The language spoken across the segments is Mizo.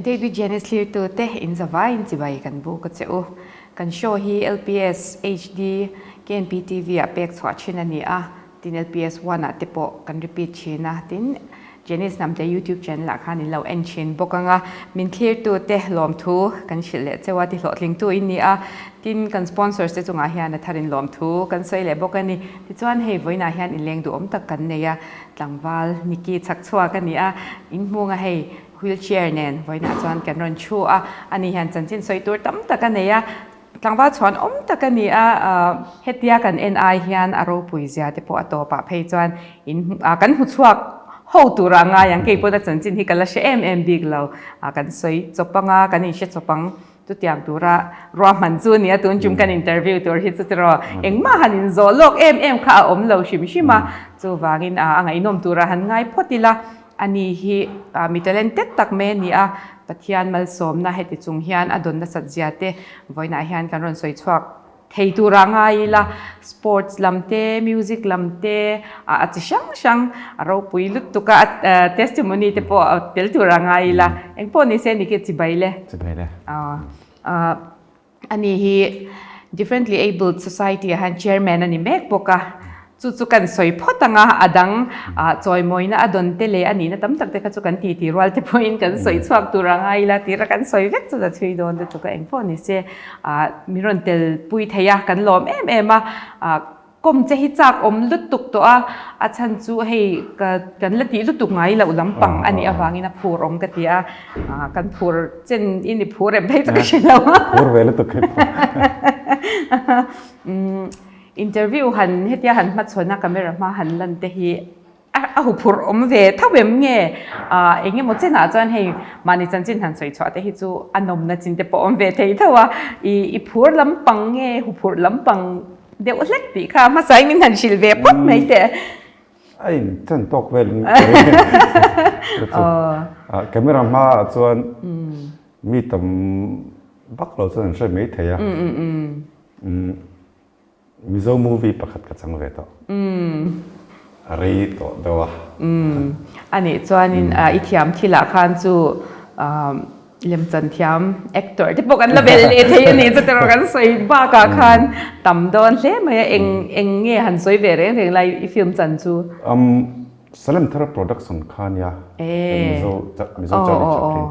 Date with Janice thlirtu te in zavai in chibai kan buk a che u. Kan show hi LPS HD KNP TV ah pek chhuah thin a ni a, tin LPS one ah te pawh kan repeat thin a, tin Janice Hnamte YouTube channel ah khan in lo en thin bawk ang a, min thlirtu te lawmthu kan hrilh leh cheu a, ti hlawhtlingtu in ni a, tin kan sponsors te chungah hian a tharin lawmthu kan sawi leh bawk a ni. Tichuan hei vawiinah hian inleng duhawm tak kan nei a, tlangval Nikki chhak chhuak a ni a, in hmunga hei wheelchair nen vawiinah chuan kan rawn thu a, ani hian chanchin sawi tur tam tak a nei a, tlangval chhuan awm tak a ni a, hetia kan en ai hian a ropui zia te pawh a tawpah phei chuan in kan hmu chhuak ho tura ngai ang, kei pawh a chanchin hi ka la hre em em bik lo, kan sawi chawp ang a, kan inhre chawp ang. Chutiang tura ruahman chu nia tun tum kan interview tur hi chu tiraw engmah han inzawh lawk em em kha a awm lo hrim hrim a, chuvangin a ngaihnawm tura han ngai phawt ila ani hi mi talented tak mai a ni a, Pathian malsawmna heti chung hian a dawn nasat zia te vawiinah hian kan rawn sawi chhuak thei tura ngai ila, sports lam te, music lam te, a chi hrang hrang a ropui lutuk a, testimony te pawh a tel tura ngai ila, engpawh ni se ni khi chibai le. Chibai le. Ani hi Differently Abled Society ah hian chairman a ni mek bawk a, chu chu kan sawi phawt ang a, a dang chawimawina a dawn te leh a nihna tam tak te kha chu kan titi rual te pawhin kan sawi chhuak tur a ngai ila tira kan sawi vek chu la chhui dawn lutuk a, engpawh ni se. Min rawn tel pui thei a, kan lawm em em a, kawm che hi chak awm lutuk tawh a, a chhan chu hei kan la tih lutuk ngai loh lampang a nih avangin a phur awm ka ti a, kan phur chen in i phur em phei chu ka hre lo. Phur ve lutuk hei pawh. Interview han hetia han hmachhawn a camera hma han lan te hi A huphurh awm ve tho em nge? Eng emaw chenah chuan hei mahni chanchin han sawi chhuah te hi chu a nawmna chin te pawh awm ve thei tho a, i phur lampang nge huphurh lampang deuh hlek tih kha hmasa in min han hrilh ve phawt mai teh. A in chan tawk vel in ka camera hmaah chuan mi tam vak lo chuan an hre mai thei a. Mizo movie pakhat ka chang ve tawh. A rei tawh deuh a. A nih chuanin i thiam thilah khan chu lemchan thiam actor te pawh kan la belh leh thei a nih chu tiraw kan sawi bakah khan tam dawn hle mai a eng eng nge han sawi ve reng reng lai i film chan chu. Salem Thara production kha nia Mizo Mizo Charlie Chaplin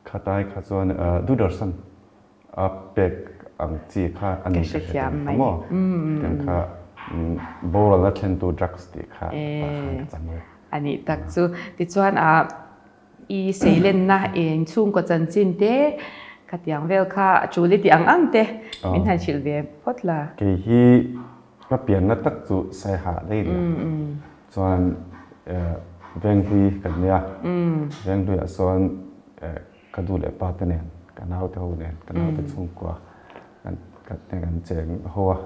khatai kha chuan Doordarshan A pek ang chi kha a ni ka hre thei kha maw? Tiang kha boral a thlentu drugs tih kha tah khan ka chang ve. A nih tak chu. Tichuan a i seilenna inchhungkaw chanchin te khatiang vel kha a tul i tih ang ang te min han hrilh ve phawt la. Kei hi ka pianna tak chu Saiha daih nia. Chuan Venghlui kan nia. Venghluiah sawn Ka nu leh pa te nen, ka naute ho nen, ka naute chhungkua kan kan cheng ho a.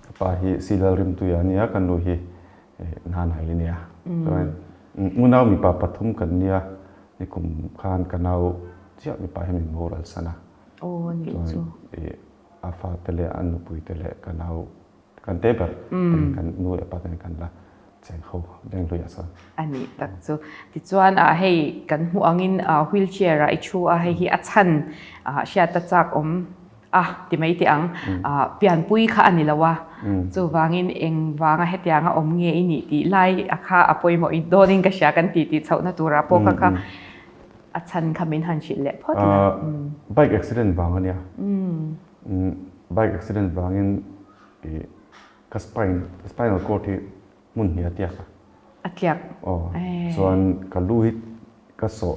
Ka pa hi Silal Rimtuia a nia, ka nu hi Nanai a nia. Chuan unau mipa pathum kan nia, nikum khan ka nau chiah mipa hi min boral san a. Chuan a fate leh a nupui te leh ka nau Kan te ber kan nu leh pa ten kan la cheng ho veng hluiah sawn. A nih tak chu. Tichuan ah hei kan hmuh angin wheel chair ah i thu a, hei hi a chhan hriat a chak awm a ti mai teh ang. Pianpui kha a ni lo a, chuvangin eng vanga hetianga awm nge i nih tih lai a kha a pawimawh dawnin ka hria kan tih tih chhohna turah pawh kha kha a chhan kha min han hrilh leh phawt la. Bike accident vang a nia. Bike accident vangin i ka spine spinal cord hi hmun hnih a tliak a. A tliak. Aw chuan ka lu hi ka sawh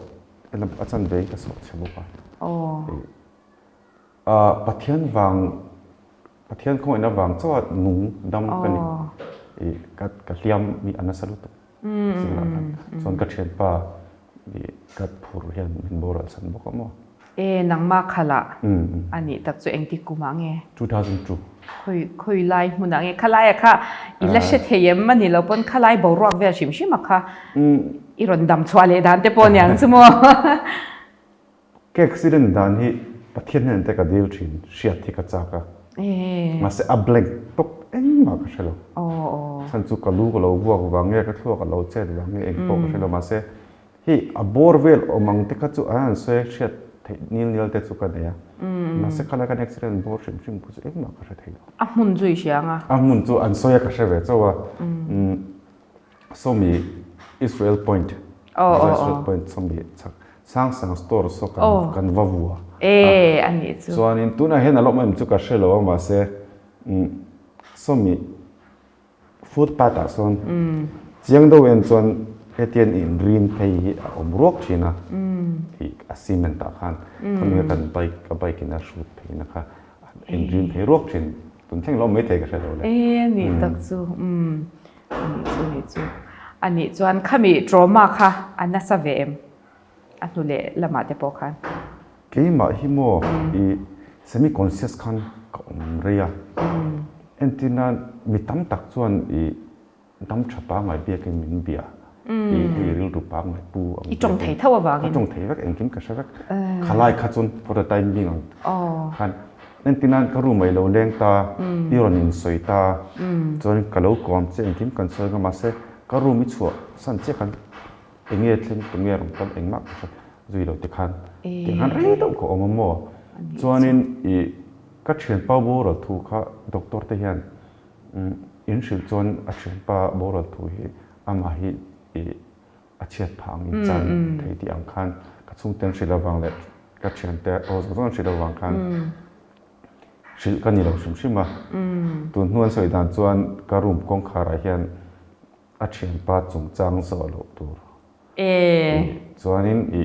a chan ve in ka sawh chhe bawk a. Aw. Pathian vang Pathian khawngaihna vang chauh a nung dam ka ni. I ka ka hliam mi a nasa lutuk. Chuan ka thianpa i ka phur hian min boral chhan bawk a maw. E nangmah khalah a nih tak chu engtik kumah nge? 2002. Khawi khawi lai hmunah nge? Khalai a kha i la hre thei em a ni lo pawn khalai boruak vel hrim hrim a kha i rawn dam chhuah leh dan te pawh aniang chu maw? Ka accident dan hi Pathian hnen te ka dil thin hriat hi ka chak a, mahse a blank tawp engmah ka hre lo. Chhan chu ka lu ka lo vuak vang nge ka thluak a lo chet vang nge eng pawh ka hre lo mahse hei a bawr vel awm ang te kha chu an han sawi hriat Theih nil nil te chu ka nei a. Mahse khalai kan accident bawr hrim hrim khu chu engmah ka hre thei lo. A hmun chu i hria ang a? A hmun chu an sawi a ka hre ve chauh a. Sawmi Israel Point, Israel Point sawmi chhak sang sang store saw kan kan va vua a. A nih chu. Chuanin tunah hian a lawm em chu ka hre lo a mahse sawmi Footpath ah sawn chiang deuh en chuan hetian inrin phei hi a awm ruak thin a, ih a cement ah khan khami kha kan bike ka bike in a hrut phei na kha inrin phei ruak thin tun thleng lo awm maithei ka hre lo le. E nih tak chu umm anih chu anih chu anih chuan khami trauma kha a nasa ve em? A hnu leh lamah te pawh khan. Keimah hi maw i semi conscious khan ka awm rei a. Entir nan mi tam tak chuan i dam tha pangngai biakin min bia. I hei rilru pangngai pu ang biakin. I tawng thei tho avangin. Ka tawng thei vek engkim ka hre vek. Khalai kha chuan for the time being ang khan. Entir nan ka room ah i lo leng ta, i rawn insawi ta, chuan ka lo kawm che engkim kan sawi ang a mahse ka room i chhuah san chiah khan Eng nge thleng tu nge rawn kal engmah ka hre zui lo tikhan tiang khan rei deuh ka awm a maw? Chuanin i ka thianpa boral thu kha doctor te hian in hrilh chuan a thianpa boral thu hi amah hi i a chhiat phah ang in chan thei tih ang khan ka chhungte an hrilh avang leh ka thiante aw zawng zawng an hrilh avang khan hrilh ka ni lo hrim hrim a. Tun hnu an sawi dan chuan ka room kawngkhar ah hian A thianpa chungchang zawh loh tur i chuanin i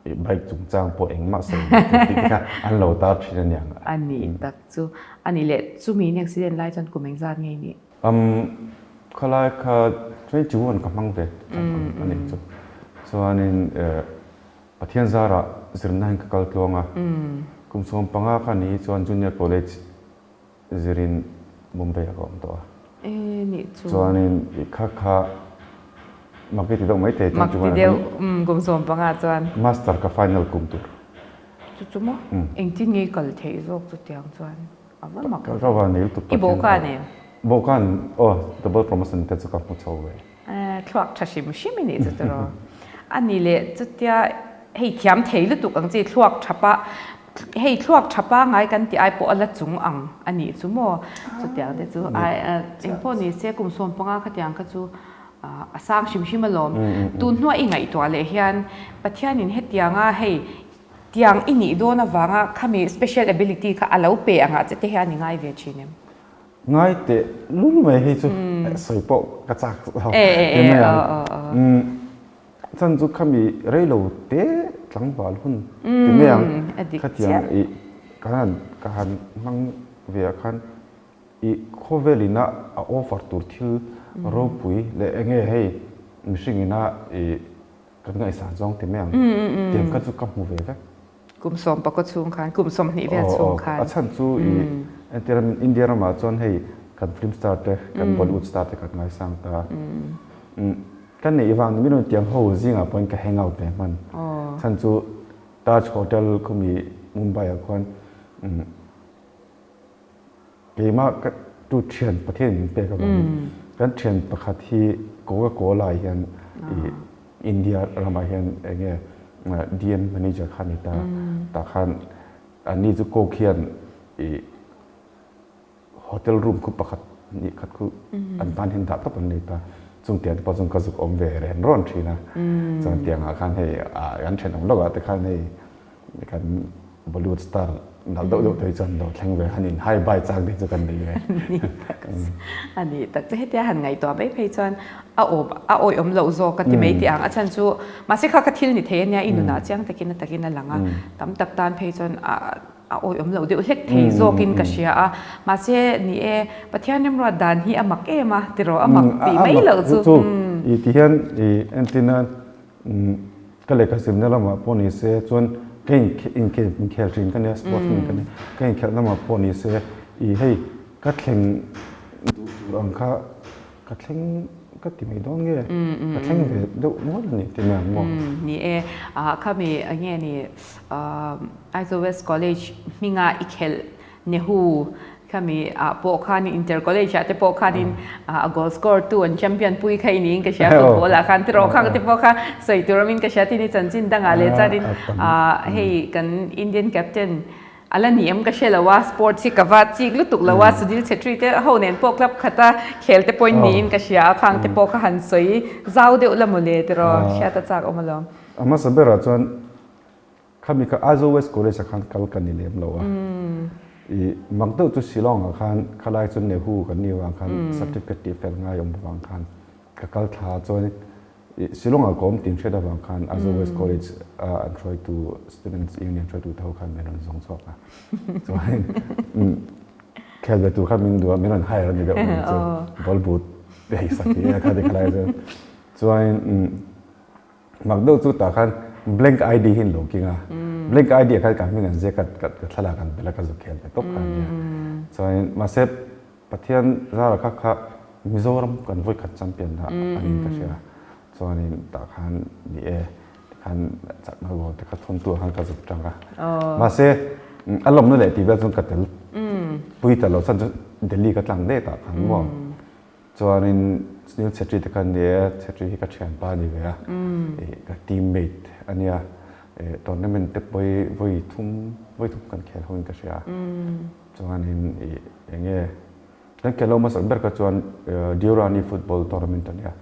i bike chungchang pawh engmah sawi loh tur tih te kha an lo tar thin a niang. A nih tak chu. A nih leh chumi in accident lai chuan kum engzat nge i nih? Um, khalai kha 21 ka hmang ve tlat ang a nih chu. Chuanin Pathian zarah zirna hian ka kal tluang a, kum 15 kha ni chuan junior college Zirin Mumbai ah ka awm tawh a. E nih chu. Chuanin i kha kha mak i ti deuh mai thei Mak ti deuh umm kum 15 chuan. Master ka final kum tur. Chu chu maw? Engtin nge i kal theih zawk chutiang chuan a va mak ve. Ka va nei lutuk I bawhkan em? Bawhkan aw double promotion te chu ka hmu chho ve. Thluak tha hrim hrim i nih chu tiraw. A ni leh chutia hei thiam thei lutuk ang chi thluak tha pah Hei thluak tha pangai kan tih ai pawh a la chung ang a nih chu maw? Chutiang te chu ai eng pawh ni se kum 15 khatiang kha chu a sang hrim hrim alawm. Tun hnuah i ngaihtuah leh hian Pathianin hetianga hei tiang i nih dawn avanga khami special ability kha a lo pe angah che te hian i ngai ve thin em? Ngai teh lul mai hei chu sawi pawh ka chak lo ti mai ang. Chan chu khami rei lo te tlangval hun ti mai ang. Khatiang i ka han ka han hmang ve ah khan i khawvel ina a offer tur thil ropui leh enge hei mihring ina i kan ngaihsan zawng ti mai ang. Tiang kha chu ka hmu ve vek. Kum 10 chhung khan, kum 20 vel chhung khan. A chhan chu i entir India ramah chuan hei kan film star te kan Bollywood star te kan ngaisang ta. Ka neih vang ni min rawn tiang ho zingah pawhin ka hang out ve hman. Chhan chu Taj Hotel khumi Mumbai ah khuan keimah ka tu thian Pathian in min pek avangin kan thian pakhat hi Coca Cola ah hian i India ramah hian enge DM manager kha a ni ta. Tah khan anni chu Coke hian i Hotel room khu pakhat hnih khat khu an tan hian dah tawp an nei ta. Chung tiang te pawh chuan ka zuk awm ve ren rawn thin a. Chuan tiangah khan hei kan thenawm lawkah te khan hei kan Bollywood star nalh deuh deuh te hi chuan lo thleng ve han in hi bye chak te chu kan nei ve. A ni tak chu hetia han ngaihtuah mai phei chuan a awm a awih awm loh zawk ka ti mai tih ang. A chhan chu mahse kha kha thil ni thei ania i nunah chiang takin a takin a lang a. Tam tak tan phei chuan a A awih awm loh deuh hlek thei zawkin ka hria a, mahse ni e, Pathian remruat dan hi a mak em a, tiraw a mak tih mai loh chu. Chu i ti hian i entina ka lehkha zirna lamah pawh ni se chuan ka inkhel inkhel thin ka nia sportsman ka nia ka inkhelh lamah pawh ni se i hei ka thleng duh tur ang kha Ka thleng ka ti mai dawn nge? Ka thleng ve deuh nual a ni ti mai ang maw? Ni e, khami nge ni Aizawl West College hminga i khelh Nehu Khami ah pawh khanin inter college ah te pawh khanin a goal score tu an champion pui kha i niin ka hria football ah khan tiraw khang te pawh kha sawi tur awmin ka hria tin i chanchin dangah leh chuanin hei kan Indian captain a la ni em ka hre lo a sports hi ka va chik lutuk lo a Sunil Chhetri te ho nen pawh club khata khel te pawhin niin ka hria a khang te pawh kha han sawi zau deuh la mawle tiraw hriat a chak awm alawm. A hmasa berah chuan Khami kha Aizawl West College ah khan kal ka ni lem lo a. I mak deuh chu Shillong ah khan khalai chu Nehu kan nih vang khan certificate tih fel ngai awm vang khan ka kal thla a chuan i Shillong ah ka awm tih hriat avang khan Aizawl West College a an hruaitu Students Union hruaitu te ho khan min rawn zawng chhuak a. Chuan khel ve tur khan min duh a min rawn hire a ni deuh mai chu ball boot hei sak tih kha ti khalai chuan chuan Mak deuh chu tah khan blank ID hi an lo king a, blank ID ah khan ka hming an ziak a, ka thlalak an belh a, ka zuk khel ve tawp kha a nia. Chuanin mahse Pathian zara kha kha Mizoram kan vawi khat champion na a niin ka hria. Chuanin tah khan ni e tikhan chakna goal te kha thawmtu ah khan ka zuk tang a. Mahse a lawmna leh tih vel chuan ka tel pui ta lo chhan chu Delhi ka tlang daih tah khan maw. Chuanin Sunil Chhetri te kha ni e, Chhetri hi ka thianpa a ni ve a, ka teammate a nia, tournament te pawh hi vawi thum, vawi thum kan khel ho in ka hria. Chuanin ih eng nge, kan khel ho hmasak ber kha chuan Deorani football tournament a nia,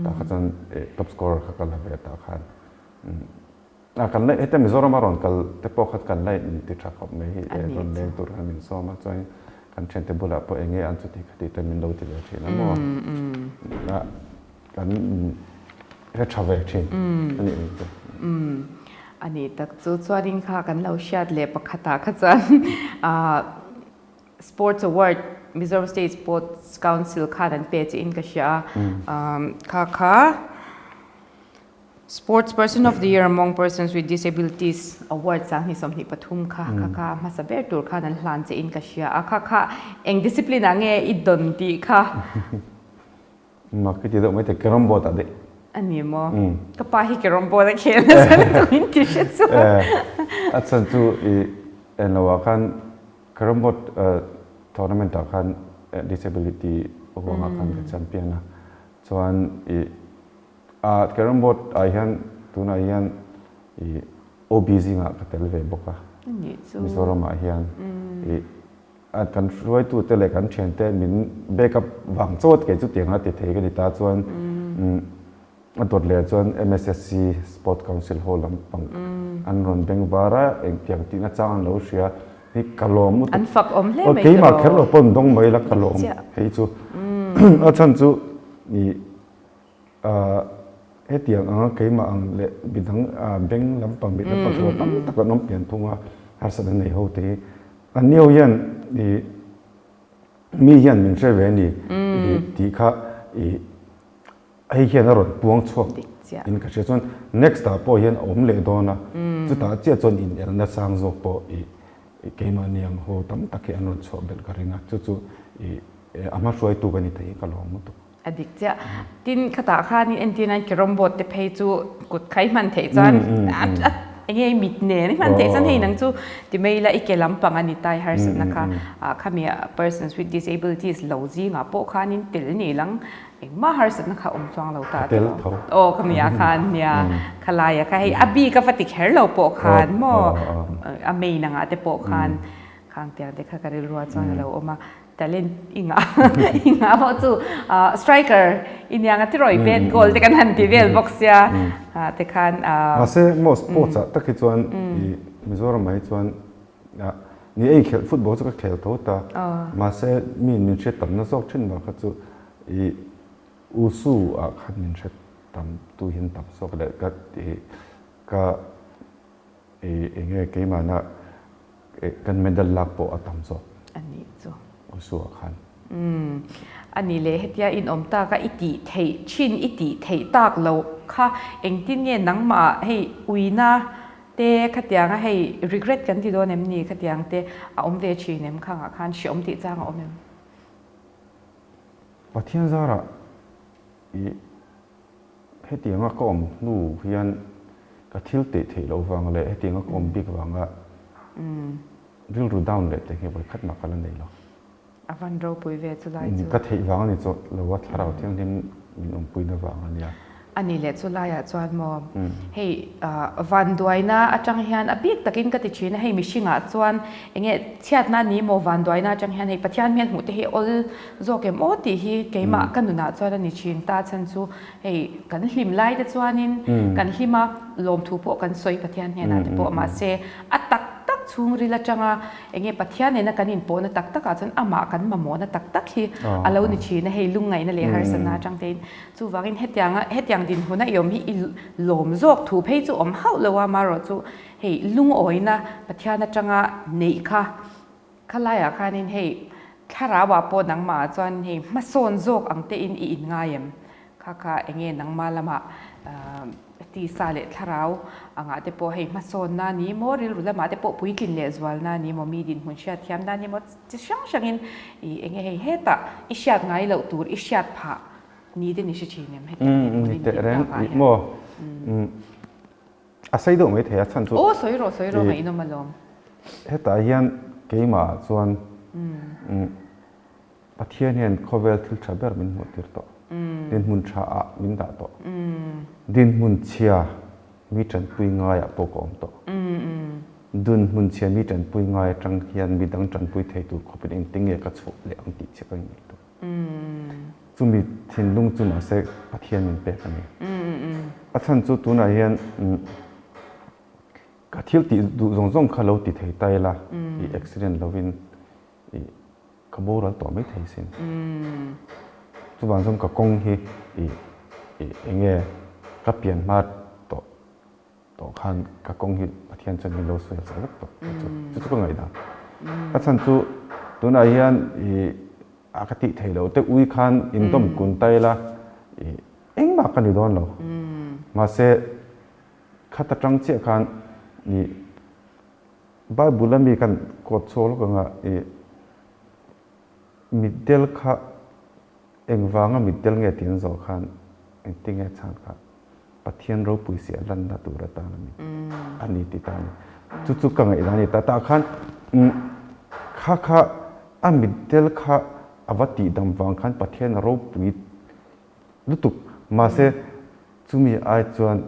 tah kha chuan top scorer kha ka la ve tah khan. A kan la heta Mizoram a rawn kal te pawh kha kan la in ti tha khawp mai hi rawn leng tur khan min sawm a chuan kan thiante bulah pawh eng nge an chuti khati te min lo ti ve thin a maw a kan hre tha ve thin a nih ring chu. A nih tak chu chuanin kha kan lo hriat leh pakhatah kha chuan Sports Award Mizoram State Sports Council khan an pe chiin ka hria a kha kha Sports Person of the Year Among Persons with Disabilities Award 2023 kha kha kha hmasa ber tur khan an hlan che in ka hria a, kha kha eng discipline ah nge i dawn tih kha? Mak ka ti deuh mai thei, carrom board ah daih. A ni maw? Ka pa hi carrom board a khel nasa lutuk min ti hre chu. A chhan chu i en lo ah khan carrom board tournament ah khan disability huangah khan ka champion a, chuan i Ah carrom board ah hian tunah hian ih OB zingah ka tel ve bawk a. Mizoram ah hian ih a kan hruaitute leh kan thiante min back up vang chawt kei chu tiang a ti thei ka ni ta chuan a dawt leh chuan MSSC Sport Council ho lampang an rawn beng var a engtiang tihna chang an lo hria hi ka lawm lutuk. An fak awm hle mai keimah kher lo pawh an dawng mai la ka lawm hei chu a chhan chu ih Hetiang anga keimah ang leh midang beng lampang mit lampang thura tam tak an awm pian thung a, harsatna nei ho te hi an ni ho hian ih mi hian min hre ve a ni tih kha ih hei hian a rawn puang chhuak in ka hria chuan next ah pawh hian a awm leh dawn a, chutah chiah chuan inelna sang zawk pawh ih keimahni ang ho tam tak hi an rawn chhuah belh ka ring a, chu chu ih a hma hruaitu ka ni thei hi ka lawm lutuk. A dik chiah. Tin, khatah khanin entir nan carrom board te phei chu kut kha i hman theih chuan eng nge mit nen i hman theih chuan hei nang chu ti mai ila i ke lampang a ni ta i harsatna kha khami persons with disabilities lo zingah pawh khanin tel ni lang engmah harsatna kha awm chuang lo ta a ti lo. Aw khami ah khan nia khalaia kha hei a bik a va ti kher lo pawh khan maw a main angah te pawh khan khang tiang te kha ka rilruah chuan a lo awm a. Talent i ngah i ngah pawh chu striker i nia nga tirawi bet goal te kan han ti vel bawk sia te khan. Mahse maw sports ah tak hi chuan i Mizoram ah hi chuan ni ei khelh football chu ka khel tho ta mahse mi in min hriat tam na zawk thin mah kha chu i usu ah khan min hriat tam tu hian tam zawk leh ka i ka I enge keimahna kan medal lak pawh a tam zawk. A nih chu. Usu ah khan. Umm. A nih leh hetia in awm tak a i tih theih thin i tih theih tak loh kha engtin nge nangmah hei uina te khatianga hei regret kan ti dawn em ni khatiang te a awm ve thin em khangah khan hreawm tih chang a awm em? Pathian zarah i Hetianga ka awm hnu hian ka thil teh theih loh vang leh hetianga ka awm bik vanga rilru down leh te hi vawikhat mah ka la nei lo. A van ropui ve chu lai chu. Ka theih vang a ni chu lo a, Thlarau Thianghlim min awmpuina vang a nia. A ni leh chu laiah chuan maw hei vanduaina atang hian a bik takin ka ti thin a, hei mihringah chuan enge chhiatna a ni maw vanduaina atang hian hei Pathian hmel hmuh te hi awl zawk em aw tih hi keimah ka nunah chuan a ni thin ta chhan chu hei kan hlim lai te chuanin kan hlim a lawmthu pawh kan sawi Pathian hnenah te pawh mahse a tak tak chhungril atanga Enge Pathian nena kan inpawhna tak takah chuan amah kan mamawhna tak tak hi a lo ni thin a, hei lungngaihna leh harsatna atang tein. Chuvangin hetianga hetiang dinhmuna i awm hi i lawm zawk thu phei chu awm hauh lo a, marawh chu hei lungawina Pathian atanga neih kha khalaiah khanin hei thlarauah pawh nangmahah chuan hei hmasawn zawk ang tein i inngai em? Kha kha enge nangma lamah tisa leh thlarau angah te pawh hei hmasawnna ni maw, rilru lamah te pawh puitlin leh zualna ni maw, mi dinhmun hriat thiamna ni maw, chi hrang hrangin i enge hei hetah i hriat ngai loh tur i hriat phah ni te ni hre thin em hetiang dinhmun in din takah hian. Maw a sei deuh mai thei a chhan chu. Aw sawi rawh sawi rawh ngaihnawm alawm. Hetah hian keimah chuan Pathian hian khawvel thil tha ber min hmuh tir tawh. Dinhmun tha ah min dah tawh. Dinhmun chhia mi tanpui ngaiah pawh ka awm tawh. Dunhmun chhia mi tanpui ngai atang hian mi dang tanpui thei tur khawpin engtin nge ka chhuah leh ang tih chiah ka inngaihtuah. Chumi thinlung chu mahse Pathian min pek a ni. A chhan chu tunah hian ka thil tih duh zawng zawng kha lo ti thei ta ila i accident lovin i Ka boral tawh mai thei sin. Chuvang chuan ka kawng hi i i enge ka pian hma tawh tawh khan ka kawng hi Pathian chuan min lo sawi chak vek tawh chu chu chu ka ngaihdan. A chhan chu tunah hian i a ka tih theih loh te ui khan indawm kun ta ila i engmah ka ni dawn lo. Mahse khat atang chiah khan i Bible a mi kan quote chhuak lawk anga i mitdel kha engvanga mitdel nge tih an zawh khan engtin nge chhan kha Pathian ropui si a lanna tur atan a ni a ni ti ta a ni. Chu chu ka ngaihdan a ni ta. Tah khan kha kha a mitdel kha a va tihdam vang khan Pathian a ropui lutuk. Mahse, chumi ai chuan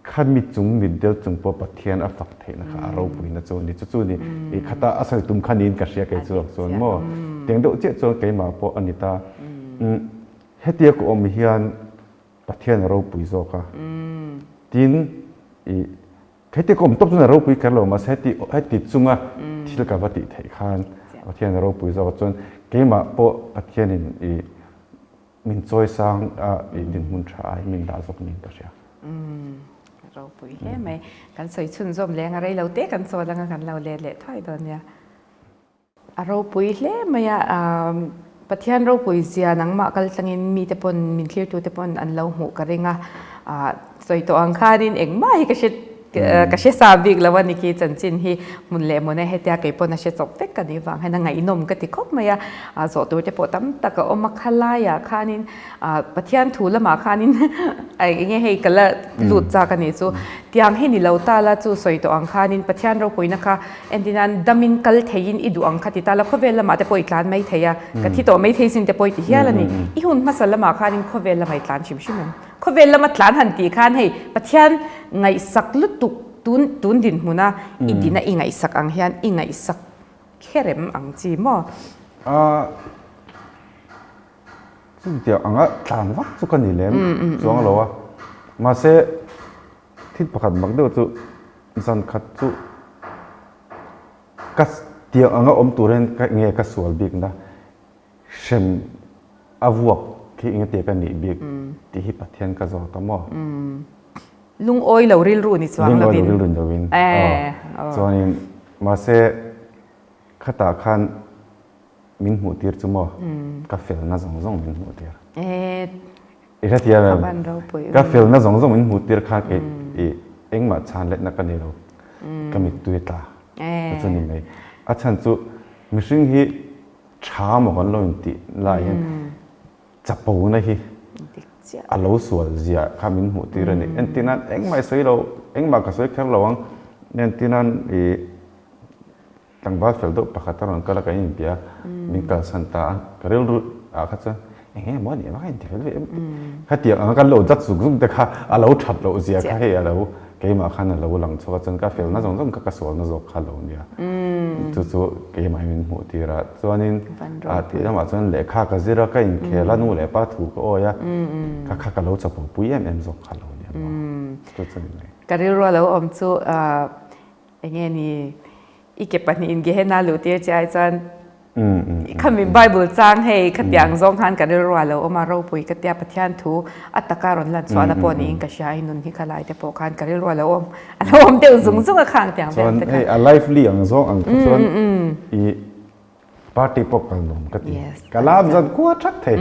khami chung mitdel chung pawh Pathian a fak theihna kha a ropuina chu a ni. Chu chu ni i khata a sawi tum kha niin ka hria kei chu chuan maw. Tiang deuh chiah chuan keimah pawh a ni ta. Hetia ka awm hian Pathian a ropui zawk a. Tin, i heti ka awm tawp chuan a ropui kher lo mahse heti heti chunga thil ka va tih theih khan Pathian a ropui zawk a. Chuan keimah pawh Pathianin i Min chawi sang a i dinhmun tha ai min dah zawk niin ka hria. Umm ropui hle mai. Kan sawi chhunzawm leng a rei lo te kan chawl anga kan lo let leh thuai dawn nia. A ropui hle mai a, Pathian ropui zia nangmah kal tlangin mite pawn min thlirtute pawn an lo hmuh ka ring a, sawi tawh ang khanin engmah hi ka hre Ka hre sa bik lo a ni khi chanchin hi hmun leh hmun e hetia kei pawn a hre chawp vek ka nih vang hian a ngaihnawm ka ti khawp mai a, zawh tur te pawh tam tak a awm a khalaiah khanin Pathian thu lamah khanin eng nge hei ka la lut chak a nih chu tiang hi ni lo ta la chu sawi tawh ang khanin Pathian ropuina kha entirnan damin kal theiin i duh ang kha ti ta la khawvel lamah te pawh i tlan mai thei a ka thi tawh mai thei sin te pawh i ti hial a ni i hun hmasa lamah khanin khawvel lamah i tlan hrim hrim em. Khawvel lama tlan han tih khan hei Pathian ngaihsak lutuk tun tun dinhmuna i dina i ngaihsak ang hian i ngaihsak kherem ang chi maw? A chutiang anga tlan vak chu ka ni lem chuang lo a, mahse thil pakhat mak deuh chu zan khat chu ka tiang anga awm tur hian ka nge ka sual bikna Hrem a vuak khi engati ka nih bik tih hi Pathian ka zawt a maw? Lungawi lo rilru ni chuang lovin. Lungawi lo rilru ni lovin. Chuanin mahse khatah khan min hmuh tir chu maw ka felna zawng zawng min hmuh tir. I hrethiam em? Ka felna zawng zawng min hmuh tir kha kei i engmah chhan letna ka nei lo. Ka mittui a tla. Chu ni mai. A chhan chu mihring hi Tha maw kan lo intih lai hian chapona hi a lo sual zia kha min hmuh tir a ni. Entirnan engmah i sawi lo, engmah ka sawi kher lo ang. Entirnan i Tlangval fel deuh pakhat a rawn kal a, kan inbia a, min kalsan ta a, ka rilru ah kha chuan eng nge maw a nih vak a inti fel ve em tih khatiang anga kan lo judge zuk zuk te kha a lo that loh zia kha hei a lo keimah khan a lo lang chhuak a, chuan ka felna zawng zawng kha ka sualna zawk kha a lo nia, chu chu keimah hi min hmuh tir a, chuanin ah tih lamah chuan lehkha ka zir a, ka inkhel a, nu leh pa thu ka awi a, kha kha ka lo chapo pui em em zawk kha a lo nia maw, chu chu ni mai. Ka rilru a lo awm chu Enge ni i ke pahnihin Gehenna luh tir che ai chuan khami Bible chang hei khatiang zawng khan ka rilru a lo awm a, ropui ka tia Pathian thu a taka rawn lan chhuahna pawh niin ka hria i nun hi kha lai te pawh khan ka rilru a lo awm a lo awm deuh zung zung a khang tiang vel te khan. Chuan hei a lively ang zawng ang kha chuan i Party pawh kal nuam ka ti. Ka lam zan kua thak thei.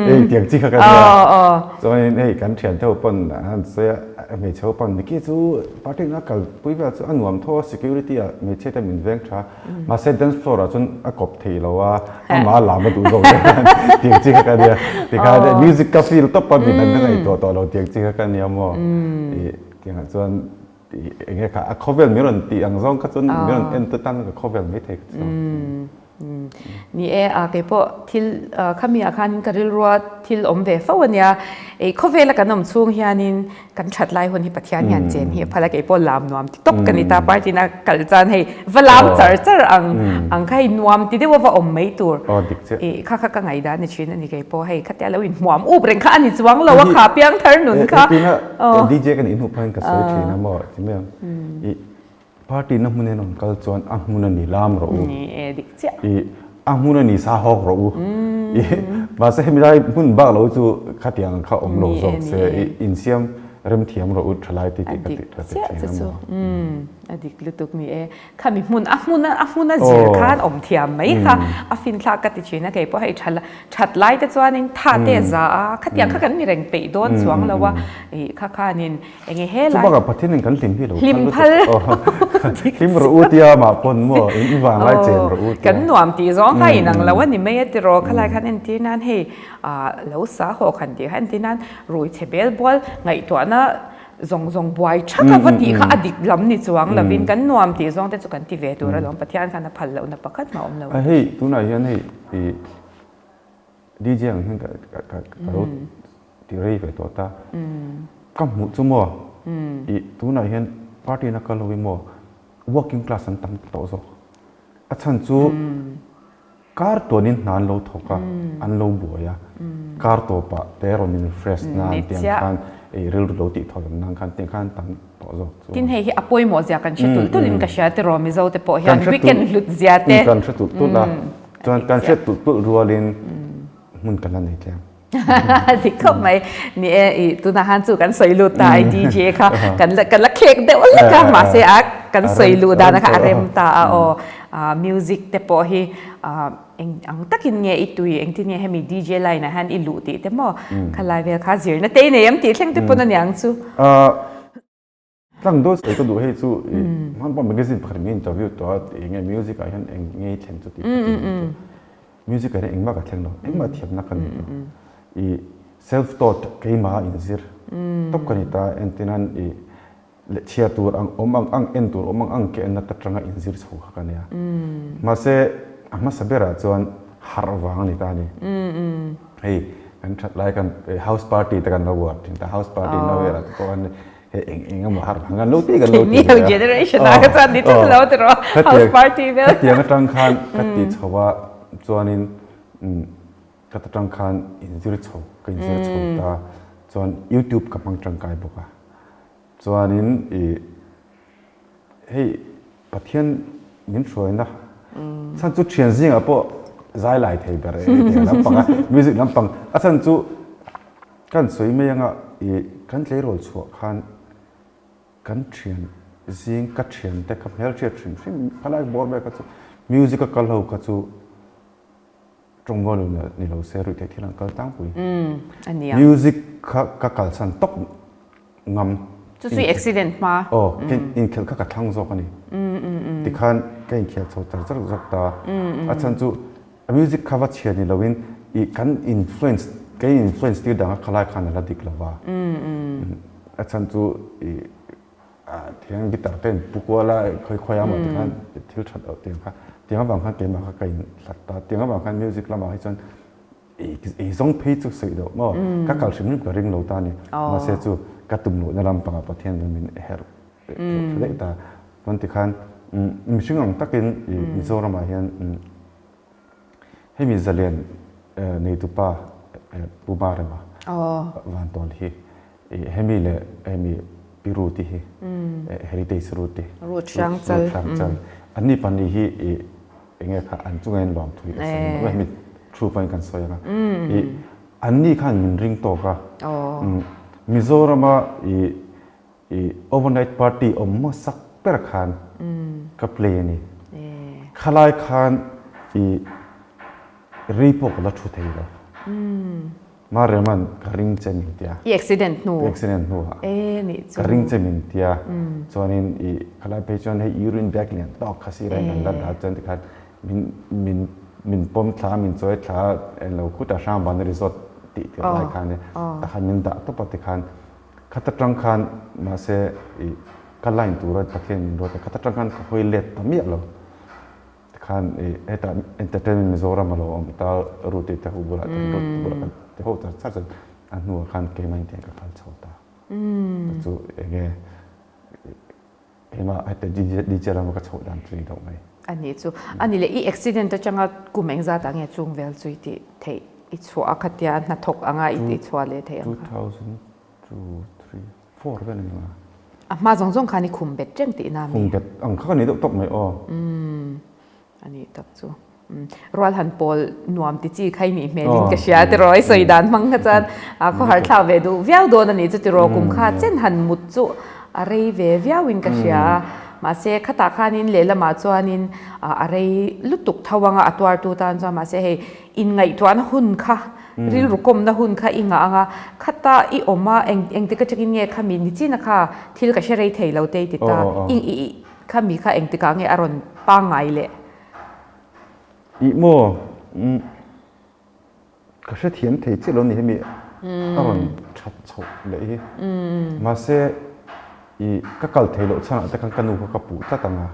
Hei tiang chi kha ka nia. Chuanin hei kan thian te ho pawn an sawi a, hmeichhe ho pawn Mickey chu party na kal pui vel chu a nuam tho a, security ah hmeichhe te min veng tha. Mahse dance floor ah chuan a kawp thei lo a, amah a lam a duh zawk deuh a tiang chi kha ka nia. Tikhan music ka feel tawp a, midang ka ngaihtuah tawh lo tiang chi kha ka nia maw. Tiangah chuan Eng nge kha a khawvel min rawn tih ang zawng kha chuan min rawn en ta tang ka khawvel mai thei ka chuang. Ni e, a keipawh thil khami ah khan ka rilrua thil awm ve fo ania. Ei khawvela kan awm chhung hianin kan that lai hun hi Pathian hian chen hi a phal a, keipawh lam nuam ti tawp ka ni ta party na kal chuan hei va lam char char ang ang kha hei nuam ti deuh a va awm mai tur. I kha kha ka ngaihdan ni thin a ni keipawh hei khatia lo inhmuam up reng kha a ni chuang lo a kha piangthar nun kha. Tuna DJ ka nih hnuh pawhin ka sawi thin a maw ti mai ang. I party na hmun en rawn kal chuan a hmun a ni lam rawh u. Ni e dik chiah. I a hmun a ni sa hawk rawh u. I mahse hemi lai hmun bak lo chu khatiang kha awm lo zawk se i insiam remthiam rawh u thalai ti tih ka ti ka ti thin a maw. A dik lutuk ni e. Khami hmun a hmun a hmun a zir khan awm thiam mai kha a finthlak ka ti thin a, kei pawh hei tha that lai te chuanin tha te za a, khatiang kha kan ni reng peih dawn chuang lo a, ih kha khanin eng nge helai. Chubakah Pathianin kan hlim hi lo phal lutuk hlim rawh u tia mah pawn maw in vanglai chen rawh u tia. Kan nuam tih zawng kha inang lo a ni mai a tiraw, khalai khan entir nan hei lo sa haw khan tih kha entir nan rui chhe bel bual ngaihtuahna Zawng zawng buai thak a va tih kha a dik lam ni chuang lovin kan nuam tih zawng te chu kan ti ve tur alawm Pathian khan a phal lohna pakhat mah awm lo. A hei tunah hian hei i DJ ang hian ka ka ka lo ti rei ve tawh ta. Ka hmuh chu maw i tunah hian party na kal ho hi maw working class an tam tawh zawk. A chhan chu Kar tuanin hna an lo thawk a, an lo buai a, kar tawpah te rawn in refresh nan tiang khan ei rilru lo tih thaw lam nan khan tiang khan tam tawh zawk chu. Tin hei hi a pawimawh zia kan hre tulh tulh in ka hria tiraw Mizo te pawh hian weekend hlut zia te. Kan hre tulh tulh a, chuan kan hriat tulh tulh rualin hmun kan la nei tlem. Dik khawp mai. Ni e, i tunah khan chu kan sawi lut ta ai DJ kha kan la kan la khek deuh lek a mahse a kan sawi luh dan kha a rem ta a aw. Music te pawh hi eng ang takin nge i tui engtin nge hemi DJ line ah hian i luh tih te maw khalai vel kha zirna te i nei em tih thleng te pawn a niang chu. Tlang dawn sawi ka duh hei chu i hman pawh magazine pakhat in interview tawh a eng nge music ah hian eng nge i thlen chu tih ka ti chu music ah hian engmah ka thleng lo engmah thiamna ka nei lo i self taught keimah a inzir tawp ka ni ta entirnan i chhiar tur ang awm ang ang en tur awm ang ang ke enna ta tanga inzir chho kha ka nia mahse a hmasa berah chuan harh vang a ni ta a ni hei kan that lai kan house party te kan lo uar thin ta house party na velah te pawh khan Hei eng eng emaw har vang an lo ti kan lo ti ve a. Generation ah kha chuan ni tlat lo tiraw house party vel. Khatiang atang khan ka ti chho a chuanin ka ta tang khan inzir chho ka inzir chho ta chuan youtube ka hmang tangkai bawk a chuanin i hei Pathian min hruaina chhan chu thian zingah pawh zai lai thei ber e tiang lampang a music lampang a chhan chu Kan sawi mai anga i kan tleirawl chhuah khan kan thian zing ka thian te ka hmelhriat hrim hrim khalai bawr vel kha chu music a kal ho kha chu tawngvaw lo ni lo se ruihtheih thil an kal tlangpui. Music kha ka kalsan tawp ngam. Chu chu accident hma. Aw inkhelh kha ka thlang zawk a ni. Tikhan ka inkhel chho char char zawk ta. A chhan chu A music kha va chhia ni loin i kan influence kan influence tir dang a khalai khan a la dik lo va. A chhan chu i Tiang guitar te in pu kual a, khawi khawi a maw tikhan thil that loh tiang kha, tiang avang khan keimah kha ka in hlat ta, tiang avang khan music lamah hi chuan ei zawng phei chu sawi loh maw, ka kal hrim hrim ka ring lo ta a ni, mahse chu ka tum lohna lampangah Pathian chuan min herh tha daih ta, chuan tikhan mihring ang takin Mizoramah hian Hemi zalian neitupa Pu Marema Vantawl hi hemi leh hemi Pi Ruth-i hi Heritage Ruth-i Ruth Hrangchal anni pahnih hi enge kha an chunga in lawm thui ka sawi a hemi thu pawhin kan sawi anga anni khan min ring tawk a Mizorama I overnight party awm hmasak ber khan ka play a ni. Khalai khan i rei pawh ka la thu thei lo. Mareman ka ring che min tia. I accident hnu. I accident hnu ah. E nih chu. Ka ring che min tia. Chuanin i khalai phei chuan hei urine bag lian tawk kha sirah in kan la dah chuan tikhan min min min pawm thla min chawi thla englo khutah Hrangvana resort tih tir lai khan e takhan min dah tawp a tikhan Khat atang khan mahse i ka line tura Pathian min ruat a, khat atang khan ka hawi let ta miah lo. Tikhan i hetah Entertainment Mizoram a lo awm ta Ruti te ho bulah te Ruti bulah kan ti ho char char chuan a hnuah khan keimah in tiang ka kal chho ta. Chu enge Keimah heta DJ lama ka chhoh dan chu ni deuh mai. A nih chu. A ni leh i accident atanga kum engzat ah nge chung vel chu i tih theih i chhuah a khatia hnathawk anga i chhuah leh theih ang kha. 2002, 3, 4 vel a ni ang a. A hma zawng zawng khan i khum bet reng tihna a mi? Khum bet ang kha ka ni deuh tawp mai aw. Umm. A nih tak chu. Rual han pawl nuam ti chi kha i nih hmelin ka hria tiraw i sawi dan hmang kha chuan a khawhar thlak ve duh viau dawn a ni chu tiraw kum kha chen han mut chu a rei ve viauin ka hria a mahse khatah khanin lehlamah chuanin a rei lutuk tho anga a tuartu tan chuan mahse hei inngaihtuahna hun kha rilru kawmna hun kha i ngah anga khata i awm a eng engtik atangin nge khami nichina kha thil ka hre rei thei lo te i ti ta i Khami kha engtikah nge a rawn pangngai leh? Ih maw, umm, ka hrethiam thei chiah lo ni hemi a rawn that chhoh leh hi. Mahse, ih, ka kal thei loh chhanah te khan ka nu kha ka puh tlat ang a.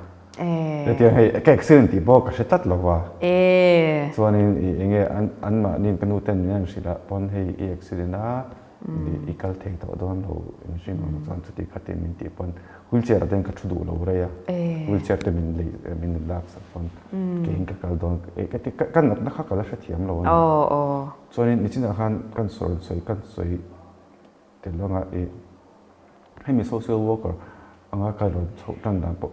Hetiang hei ka accident tih pawh ka hre tlat lo va. Chuanin ih enge anmahniin ka nu ten min han hrilh ah pawn hei i accident a, I kal thei tawh dawn lo mihring ang chuan chuti khatin min tih pawn wheelchair ah ten ka thu duh lo rei a, wheelchair te min lei min rawn lak sak pawn keiin ka kal dawn ka ti ka natna kha ka la hrethiam lo a ni. Chuanin nichinah khan kan sawi sawi kan sawi tel anga i hemi social worker anga ka rawn chhoh tan dan pawh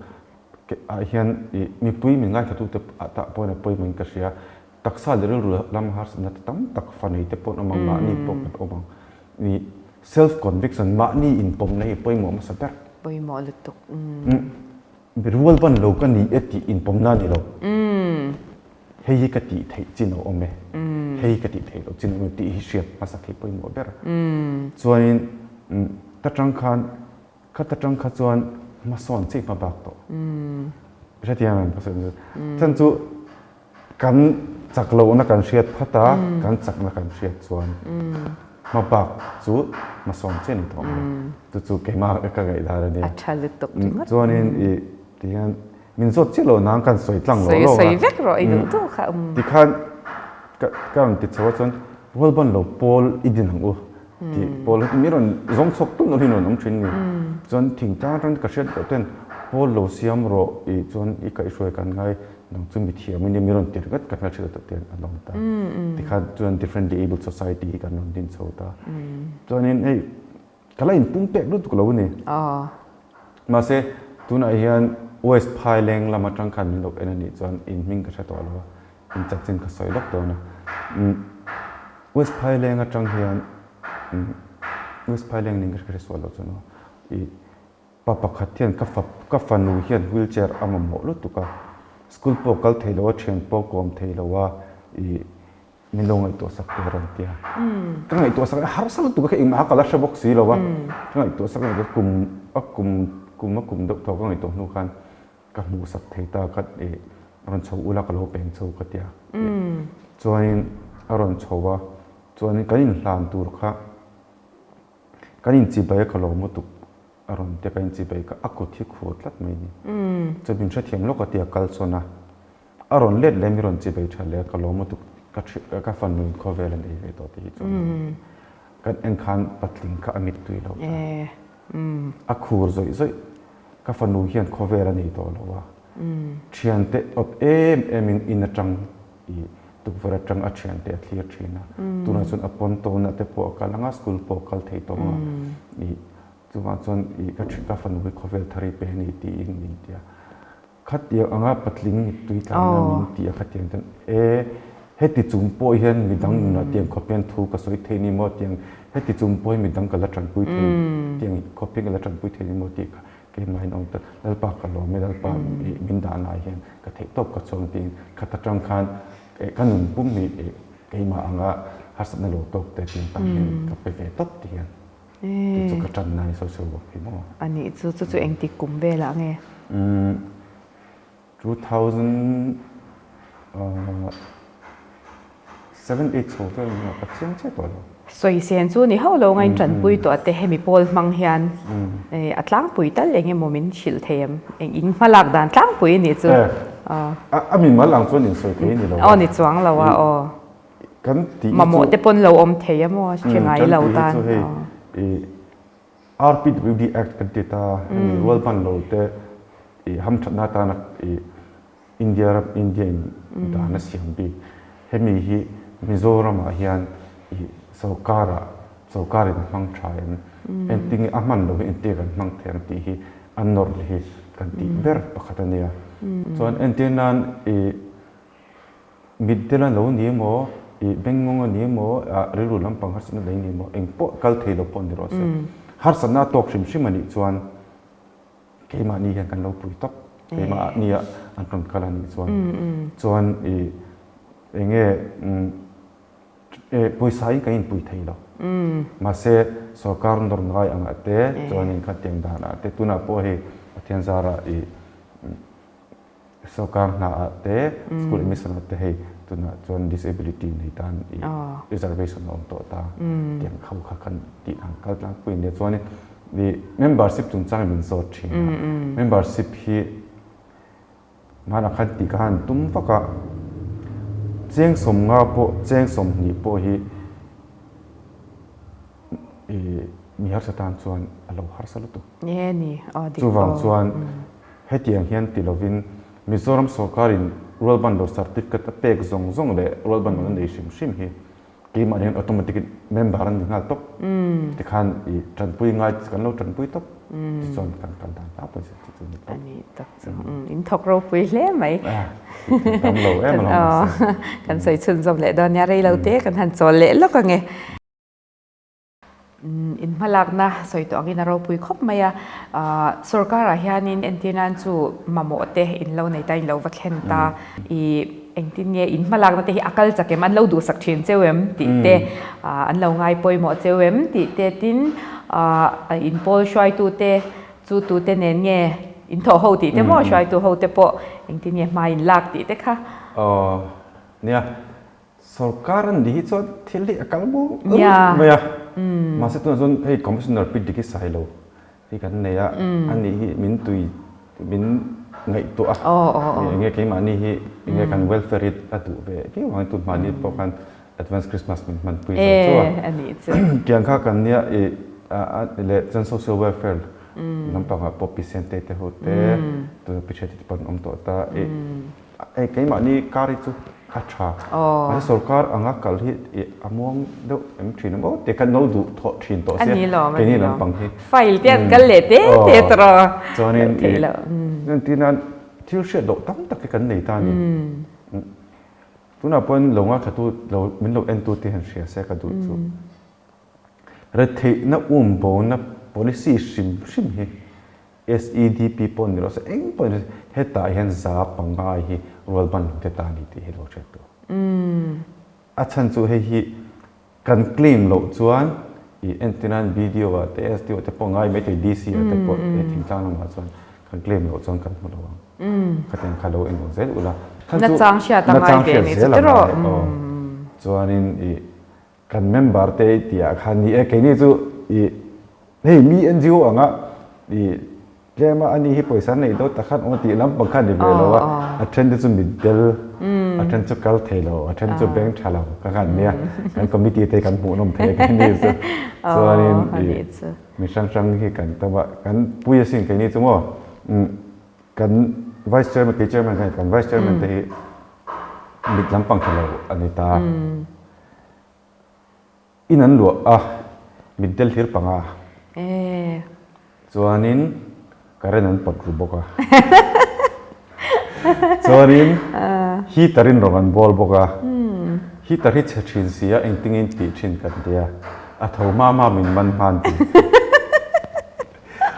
ah hian i mipui min ngaithlatute ah tah pawhin a pawimawhin ka hria. Taksa leh rilru lam harsatna te tam tak fa nei te pawh an awm ang, mahni pawh kan awm ang. Ni self conviction, mahni inpawmna hi pawimawh hmasa ber. Pawimawh lutuk. Mi rual ban lo ka ni e tih inpawmna a ni lo. Hei hi ka tih theih chin a awm e, hei hi ka tih theih loh chin a awm e tih hi hriat hmasak hi pawimawh ber. Chuanin ta tang khan, kha ta tang kha chuan hmasawn chiah hma bak tawh. Hrethiam em ka sawi chu. Chan chu Kan chak lohna kan hriat phat a, kan chakna kan hriat chuan hmabak chu hmasawn chiah a ni tawh mai. Chu chu keimah ka ngaihdan a ni. A tha lutuk ringawt. Chuanin i tihian min zawt chiah lo nang kan sawi tlang lo lo a. Sawi vek rawh i duh duh kha. Tikhan ka rawn ti chho a chuan rualban lo pawl i din ang u tih pawl mi rawn zawng chhuak tun awm hi rawn awm thin ni. Chuan thingtlang atang ka hriat loh ten pawl lo siam rawh i chuan i kaihhruai kan ngai Nang chu mithiam in mi rawn tir ngat ka hmelhriat tawh te an awm ta. Tikhan chuan differently abled society hi kan rawn din chho ta. Chuanin hei ka la inpum pek lutuk lo a ni. Mahse tunah hian West Phaileng lam atang khan min lo en a nih chuan in hming ka hre tawh lo a, in chanchin ka sawi lawk dawn a. West Phaileng atang hian West Phaileng ning ka hre sual lo chuan aw i Pa pakhat hian ka fa ka fanu hian wheelchair a mamawh lutuk a, school pawh kal thei lo a, thian pawh kawm thei lo a, ih min lo ngaihtuah sak teh rawn ti a. Ka ngaihtuah sak a harsa lutuk a, kha engmah kha ka la hre bawk si lo a, ka ngaihtuah sak a kum a kum kum a kum deuh thaw ka ngaihtuah hnu khan ka hmuh sak thei ta kha ih rawn chho ula ka lo peng chho ka ti a, chuanin a rawn chho a, chuanin kan inhlan tur kha kan inchibai a ka lo mu tuk. A rawn ti ka inchibei kha a kut hi khur tlat mai ni. Chuan min hrethiam lawk a ti a kal sawn a. A rawn let leh mi rawn chibei tha leh a ka lawm lutuk ka ka fanu in khawvel an ei ve tawh tih hi chuan kan en khan patling kha a mittui lo ta. A khur zawih zawih ka fanu hian khawvel a nei tawh lo a. Thiante awt em em in in atang i tukverh atang a thiante a thlir thin a. Tunah chuan a pawn tawnah te pawh a kal ang a school pawh a kal thei tawh ang a. I chuvang chuan i ka ka fanu hi khawvel thar i pe a ni tiin min ti a. Khatiang anga patling mittui tlanna min ti a khatiang chuan e heti chung pawh hian midang nunah tiang khawp hian thu ka sawi thei ni maw tiang heti chung pawh hi midang ka la tanpui thei tiang khawp hian ka la tanpui thei ni maw tih kha keimah in awm ta Lalpa ka lawm e Lalpa min dahna ah hian ka theih tawp ka chuang tiin khat atang khan ka nun pum hi keimah anga harsatna lo tawk te tiang tan hian ka pe ve tawp ti hian Chu chu ka tan nai social work hi maw? A nih chu, chu chu engtik kum velah nge? Umm 2007 8 chho vel nia ka chiang chiah tawh lo. Sawisên chu ni hauh lo ngain tanpui tawh te hemi pawl hmang hian a tlangpui tal eng emaw min hrilh thei em? Eng in hmalak dan tlangpui a nih chu. A mimal ang chuan insawi thei a ni lo a. Aw ni chuang lo a aw. Kan tih hi chu. Mamawh te pawn lo awm thei a maw hre ngai lo tan. Kan tih hi chu hei i RPWD Act kan ti ta hemi rualban lo te i hamthatna atana i India ram India in dan a siam bik. Hemi hi Mizoram ah hian i sorkar ah sorkar in a hmang tha em engtin nge a hman lo hi entir kan hmang thei ang tih hi a nawrh hi kan tih ber pakhat a nia. Chuan entir nan i Mitdel a lo ni emaw, ih bengngawng a ni emaw, ah rilru lampang harsatna nei ni emaw, eng pawh kal thei lo pawh ni rawh se. Harsatna a tawk hrim hrim a nih chuan keimahni hian kan lo pui tawp. Keimahni ah an rawn kal a nih chuan. Chuan ih eng nge pawisa in kan inpui thei lo. Mahse sorkar nawr ngai angah te chuanin khatiang danah te tunah pawh hei Pathian zarah ih Sorkar hna ah te, school admission ah te hei tunah chuan disability nei tan i reservation a awm tawh ta tiang kho kha kan tih ang kal tlangpui nia chuanin i membership chungchang in min zawt thin a, membership hi hmanah khan tih ka han tum vak a, cheng 50 pawh cheng 20 pawh hi i mi harsa tan chuan a lo harsa lutuk. Chuvang chuan Hetiang hian ti lovin Mizoram sorkarin rualbanlo certificate a pek zawng zawng leh rualbanlo na nei hrim hrim hi keimah hian automatic in member an ni nghal tawp. Tikhan i tanpui ngai kan lo tanpui tawp tichuan kan kal dan tlangpui se chu chu ni tawp. A ni tak chu. In thawk ropui hle mai. Tam lo em alawm mahse. Kan sawi chhunzawm leh dawn nia rei lo te kan han chawl leh lawk ange. In hmalakna sawi tawh angin a ropui khawp mai a, sorkarah hianin entir nan chu mamawh te in lo nei ta, in lo va thlen ta, i engtin nge in hmalakna te hi a kal chak em, an lo duhsak thin cheu em tih te, an lo ngai pawimawh cheu em tih te tin in pawl hruaitu te chu tu te nen nge in thawh ho tih te maw hruaitu ho te pawh engtin nge hma in lak tih te kha. Aw nia. Sorkar an nih hi chuan thil hi a kal muang rut mai a, mahse tunah chuan hei Commissioner Pi Diki Sailo hi kan nei a, ani hi min tui min ngaihtuah a, eng nge keimahni hi eng nge kan welfare hi a duh ve viau ang tun hmahni pawh khan advance Christmas min hmanpui zo chu a, tiang kha kan nia i leh chuan social welfare lampangah pawh Pi Sentei te ho te tuna Pi Hriati te pawh an awm tawh ta i. Hei keimahni kar hi chu a tha. Mahse sorkar anga kal hi a muang deuh em thin a maw tih kan lo duh thawh thin tawh sia keini lampang hi. File te an kal leh te te tawh. Chuanin entirnan thil hriat loh tam tak hi kan nei ta a ni. Tunah pawhin lo ngaithla tu lo min lo en tu te hian hria se ka duh chu. Retheihna um bona policy hrim hrim hi SEDP pawh ni lo se eng pawh ni lo se hetah hian za pangai hi rualban lo te ta a ni tih hi lo hriat tur. A chhan chu hei hi kan claim loh chuan i entirnan BDO ah te SDO ah te pawh ngai maithei DC ah te pawh hei thingtlang lamah chuan kan claim loh chuan kan hmu lo ang. Khatiang kha lo enawh zel ula. Nachang hriat a ngai ve ni chu tiraw. Chuanin i Kan member te tih ah khan ni e keini chu i hei mi NGO anga. I tlem a ani hi pawisa nei deuh tak khan awm tih lampang kha a ni ve lo a, a then te chu mitdel, a then chu kal thei lo, a then chu beng tha lo ka khan nia, kan committee te hi kan hmuhnawm thei a keini chu. Chuanin i mi hrang hrang hi kan tam a, kan pui asin keini chu maw kan vice chairman kei chairman kha kan vice chairman te hi mit lampang tha lo a ni ta. In an luah a, mitdel hlir panga. Chuanin current an pawt ru bawk a. Chuanin heater in rawn an bawl bawk a. Heater hi chhe thin si a, engtin tih thin kan ti a, a tho hma hma min man hman tih.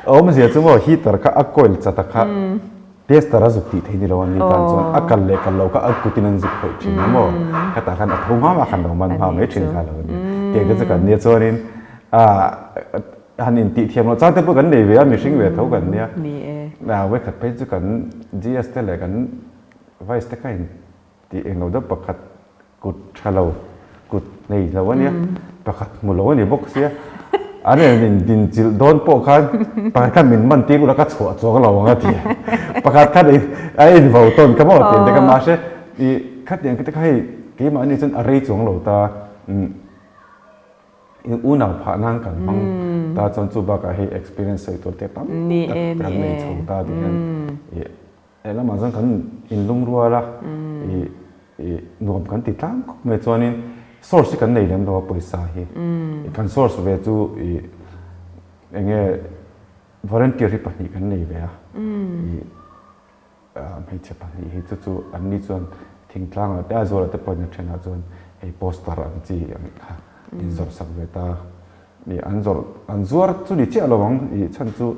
A awmzia chu maw heater kha a coil chat a kha. Tester a zuk tih theih ni lo a ni tan chuan a kal leh kal lo kha a kutin an zuk khawih thin a maw? Khatah khan a tho hma hma khan lo man hma mai thin kha lo a nia. Tiang te chu kan nia chuanin han intih thiam loh chang te pawh kan nei ve a, mihring ve tho kan nia. Vawikhat phei chu kan GS te leh kan Vice te kha in Tih englo deuh pakhat kut tha lo, kut nei lo a nia, pakhat hmu lo a ni bawk sia. An rawn in din chilh dawn pawh khan pakhat khan min man tir ula ka chhuah chuang lo ang a ti. Pakhat khan a in vo tawn ka maw tih te kha mahse i khatiang te kha hei keimah ni chuan a rei chuang lo ta. In unau phah nan kan hmang ta chuan chu bakah hei experience sawi tur te tam tak kan nei chho ta tih hian i He lamah chuan kan inlungrual a, ih ih nuam kan ti tlang khawp mai chuanin source hi kan nei lem lo a pawisa hi. Kan source ve chu ih eng nge volunteer hi pahnih kan nei ve a, ih hmeichhe pahnih hi chu chu an ni chuan thingtlangah te Aizawl ah te pawhin a thenah chuan hei poster ang chi ang kha inzawrh sak ve ta. Ih an zawrh an zuar chu ni chiah lo ang ih chhan chu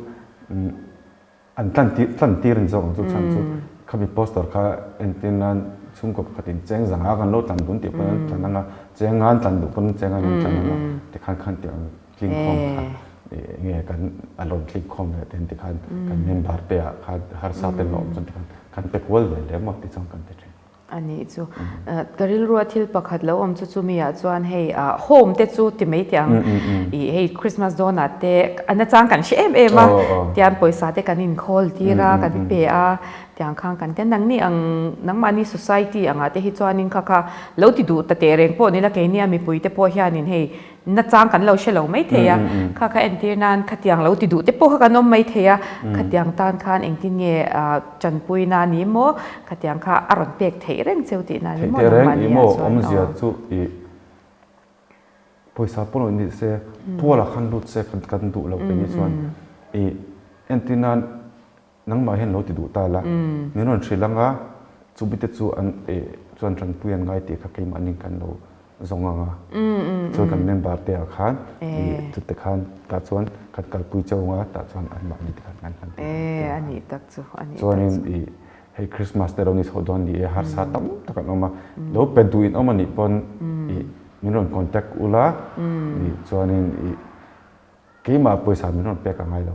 An tlan tlan tir ni zawk ang chu chhan chu khami poster kha entir nan chhungkaw pakhat in cheng zanga kan lo tlan dun tih pawn an tlan anga cheng nga an tlan duh pawn cheng an tlan anga tikhan khan tih ang tling khawm kha enge kan a rawn tling khawm leh ten tikhan kan member te ah khan harsa te an awm chuan tikhan kan pe kual ve hle maw tichuan kan ti thin. A nih chu. Ka rilrua thil pakhat lo awm chu chumi ah chuan hei home te chu ti mai teh ang. Ih hei Christmas dawn ah te a nachang kan hre em em a, tian pawisa te kan inkhawl tir a, kan pe a, tiang khan kan tia nangni ang nangmahni society angah te hi chuanin kha kha lo ti duh ta teh reng pawh ni la keini a mipui te pawh hianin hei Nachang kan lo hre lo mai thei a, kha kha entir nan khatiang lo ti duh te pawh kha kan awm mai thei a, khatiang tan khan engtin nge tanpuina a ni maw, khatiang kha a rawn pek theih reng cheu tihna a ni maw Theih reng i maw awmzia chu i pawisa pawh lo ni se pualah khan lut se kan duh lo keini chuan i entir nan Nangmah hian lo ti duh ta la, min rawn hrilh ang a, chumi te chu an eh chuan tanpui an ngai tih kha keimahni kan lo zawng ang a, chuan kan member te ah khan ih chute khan tah chuan kan kalpui cheu ang a, tah chuan anmahni te khan kan han ti ang. Chuanin ih hei Christmas te lo ni chhoh dawn ni e, harsa tam tak an awm a, lo pe duh in awm a nih pawn ih min rawn contact ula ih chuanin ih Keimah pawisa min rawn pek a ngai lo.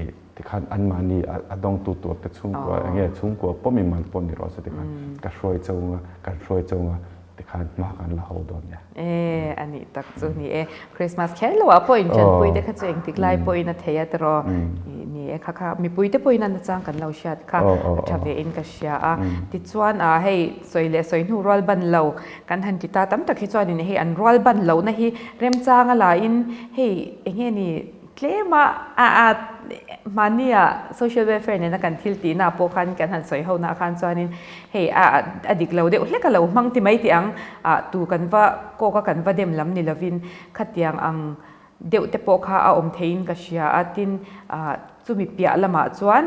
I tikhan anmahni a dawngtu tur te chhungkua eng nge chhungkua pawh mi mal pawh ni rawh se tikhan ka hruai cheu nga, kan hruai cheu nga tikhan hma kan la ho dawn nia. E a nih tak chu ni e. Christmas kher lo ah pawh inṭanpui te kha chu engtik lai pawhin a thei a tiraw. Ni e kha kha mipui te pawhin a nachang kan lo hriat kha a ṭha ve in ka hria a. Tichuan ah hei sawi leh sawi hnu rual ban lo Kan han ti ta tam tak hi chuanin hei an rual ban lohna hi remchang a lain hei eng nge ni tlema a a mahnia social welfare nena kan thil tihna pawh khan kan han sawi ho na khan chuanin hei a a dik lo deuh hlek a lo hmang ti mai tih ang ah tu kan va kawk a kan va dem lam ni lovin khatiang ang deuh te pawh kha a awm theiin ka hria a, tin chumi piah lamah chuan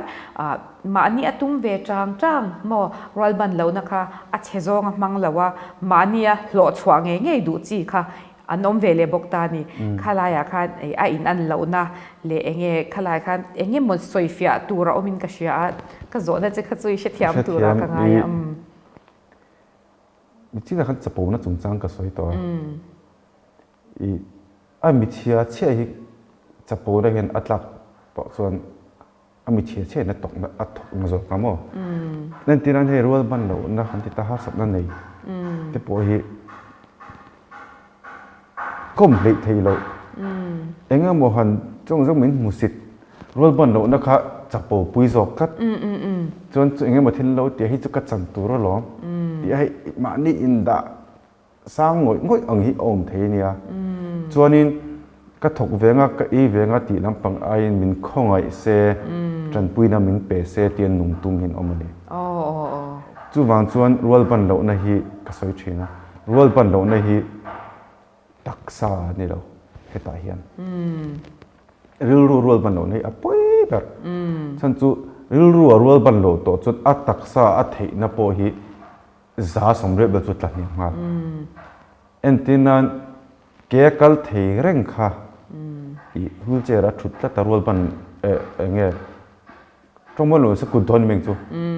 mahni a tum ve chang chang maw rualban lohna kha a chhe zawng a hmang lo a, mahni a hlawh chhuah ngei ngei duh chi kha an awm ve leh bawk ta a ni. Khalaiah khan a in an lohna leh eng nge khalaiah khan eng emaw sawifiah tur a awmin ka hria a, ka zawhna che kha chu i hrethiam tura ka ngai a. Michina khan chapona chungchang ka sawi tawh a. I a michhia chhiah hi chapona hian a tlak pawh chuan a michhia chhiah in a tawk na a thawk na zawk ang maw? Entir nan hei rual ban lohna kan ti ta harsatna nei te pawh hi kawm hleih thei loh eng emaw han chawng zawng min hmusit. Rualban lohna kha chapo pui zawk tlat. Chuan chu engemaw thil lo tia hi chu ka chan tur alawm tih a hei mahni indah sang ngawih ngawih ang hi a awm thei a nia. Chuanin ka thawk ve anga ka ei ve anga tih lampang aiin min khawngaih se, tanpuina min pe se tia nung tum hi an awm a ni. Chuvang chuan rualban lohna hi ka sawi thin a, rualban lohna hi Taksa a ni lo hetah hian rilru rual ban lohna hi a pawi ber. Chhan chu rilru a rual ban loh tawh chuan a taksa a theihna pawh hi 180 bel chu tla hniam nghal. Entir nan ke a kal thei reng kha ih wheelchair a thut tlat a rual ban eh eng nge Tawngmaw lo se kut dawn meng chu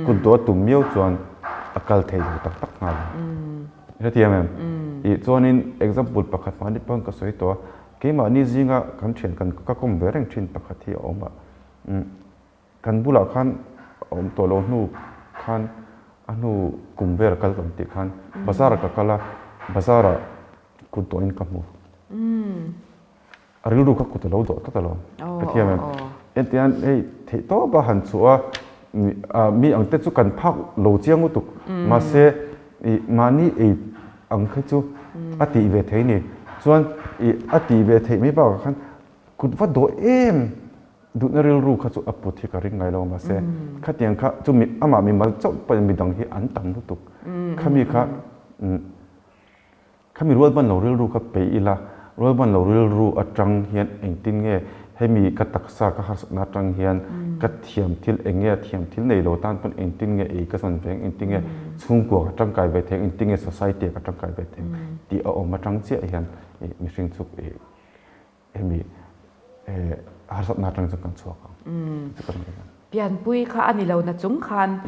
kut dawh a tum miau chuan a kal thei lo tak tak nghal ang. I hrethiam em? Ih chuanin example pakhat mahni pawn ka sawi tawh a, keimahni zinga kan thian kan ka kawm ve reng thin pakhat hi a awm a, kan bulah khan a awm tawh lo hnu khan a hnu kum vel kal kan tih khan bazar ah ka kal a, bazar ah kut dawhin ka hmu. A rilru kha kut a lo dawh tlat alawm. Ka thiam em? Entian hei theih tawp a han chhuah a, mi ang te chu kan phak lo chiang lutuk. Mahse ih mahni ei ang kha chu a tih ve thei ni. Chuan ih a tih ve theih mai bakah khan kut va dawh em duhna rilru kha chu a put hi ka ring ngai lo. Mahse khatiang kha chu amah mimal chauh pawhin midang hi an tam lutuk. Khami kha Khami rualban lo rilru kha peih ila, rualban lo rilru atang hian engtin nge hemi ka taksa ka harsatna atang hian ka thiam thil eng nge a thiam thil nei lo tan pawn engtin nge ei ka zawn ve ang, engtin nge chhungkua ka tangkai ve thei ang, engtin nge society ah ka tangkai ve thei ang tih a awm atang chiah hian mihring chu Hemi harsatna atang chuan kan chhuak ang. Chu kan ngaih dan. Pianpui kha a ni lo na chung khan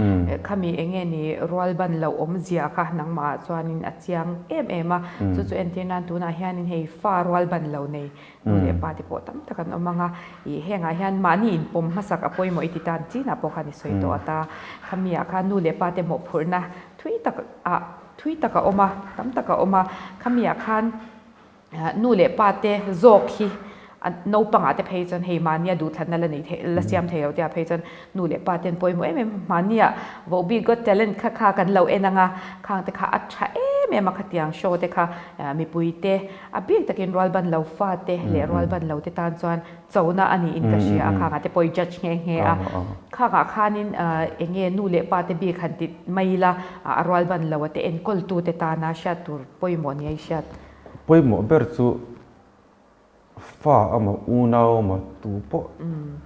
khami eng nge ni rualban loh awmzia kha nangmah ah chuanin a chiang em em a. Chu chu entir nan tunah hianin hei fa rualban lo nei nu leh pa te pawh tam tak an awm ang a. Ih hengah hian mahni inpawm hmasak a pawimawh i ti tan chinah pawh khan i sawi tawh ata. Khami ah khan nu leh pa te mawhphurhna thui tak ah thui tak a awm a, tam tak a awm a. Khami ah khan Nu leh pa te zawk hi naupangah te phei chuan hei mahnia duhthlanna la nei thei la siam thei lo tia phei chuan nu leh pa ten pawimawh em em mahnia Vohbik Got Talent kha kha kan lo en anga khang te kha a tha em em a khatiang show te kha mipui te a bik takin rualban lo fa te leh rualban lo te tan chuan chona a niin ka hria a khangah te pawh i judge nghe nghe a khangah khanin eng nge nu leh pa te bik han ti mai ila a rualban lo a te enkawl tu te tana hriat tur pawimawh nia i hriat. Pawimawh ber chu fa amaw unau amaw tu pawh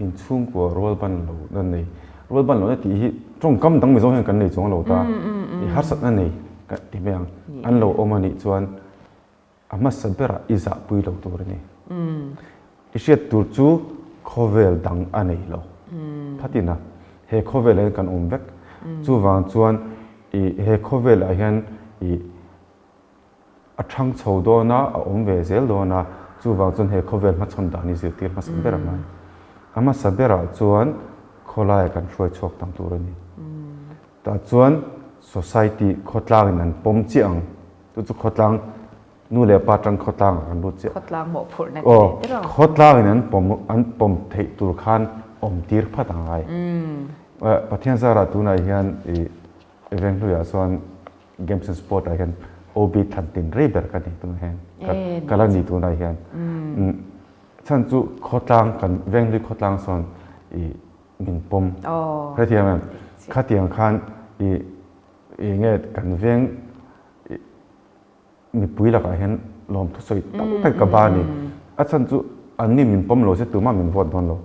inchhungkua rualban lohna nei, rualban lohna tih hi tawngkam dang Mizo hian kan nei chuang lo ta, i harsatna nei ka ti mai ang, an lo awm a nih chuan a hmasa berah i zahpui lo tur a ni. I hriat tur chu khawvel dang a nei lo phatin a, he khawvelah hian kan awm vek, chuvang chuan i he khawvelah hian i A thang chho dawn a, a awm ve zel dawn a, chuvang chuan he khawvel hmachhawn dan hi zirtir hmasa ber a ngai. A hmasa berah chuan khawlaia kan hruai chhuak tam tur a ni. Tah chuan society khawtlangin an pawm chiah ang, chu chu khawtlang nu leh pa tang khawtlangah kan lut chiah. Khawtlang mawhphurhna ti leh der ang. Khawtlangin an pawm an pawm theih tur khan awm tir phat a ngai. Pathian zarah tunah hian ih Venghluiah chuan Games and Sport ah hian OB thlan tin rei ber ka ni tunah hian ka la ni tunah hian chhan chu khawtlang kan Venglui khawtlang sawn i min pawm hrethiam em khatiang khan i enge kan veng mipui lakah hian lawmthu sawi tam tak ka ba a ni a chhan chu anni min pawm lo se tumah min vote dawn lo.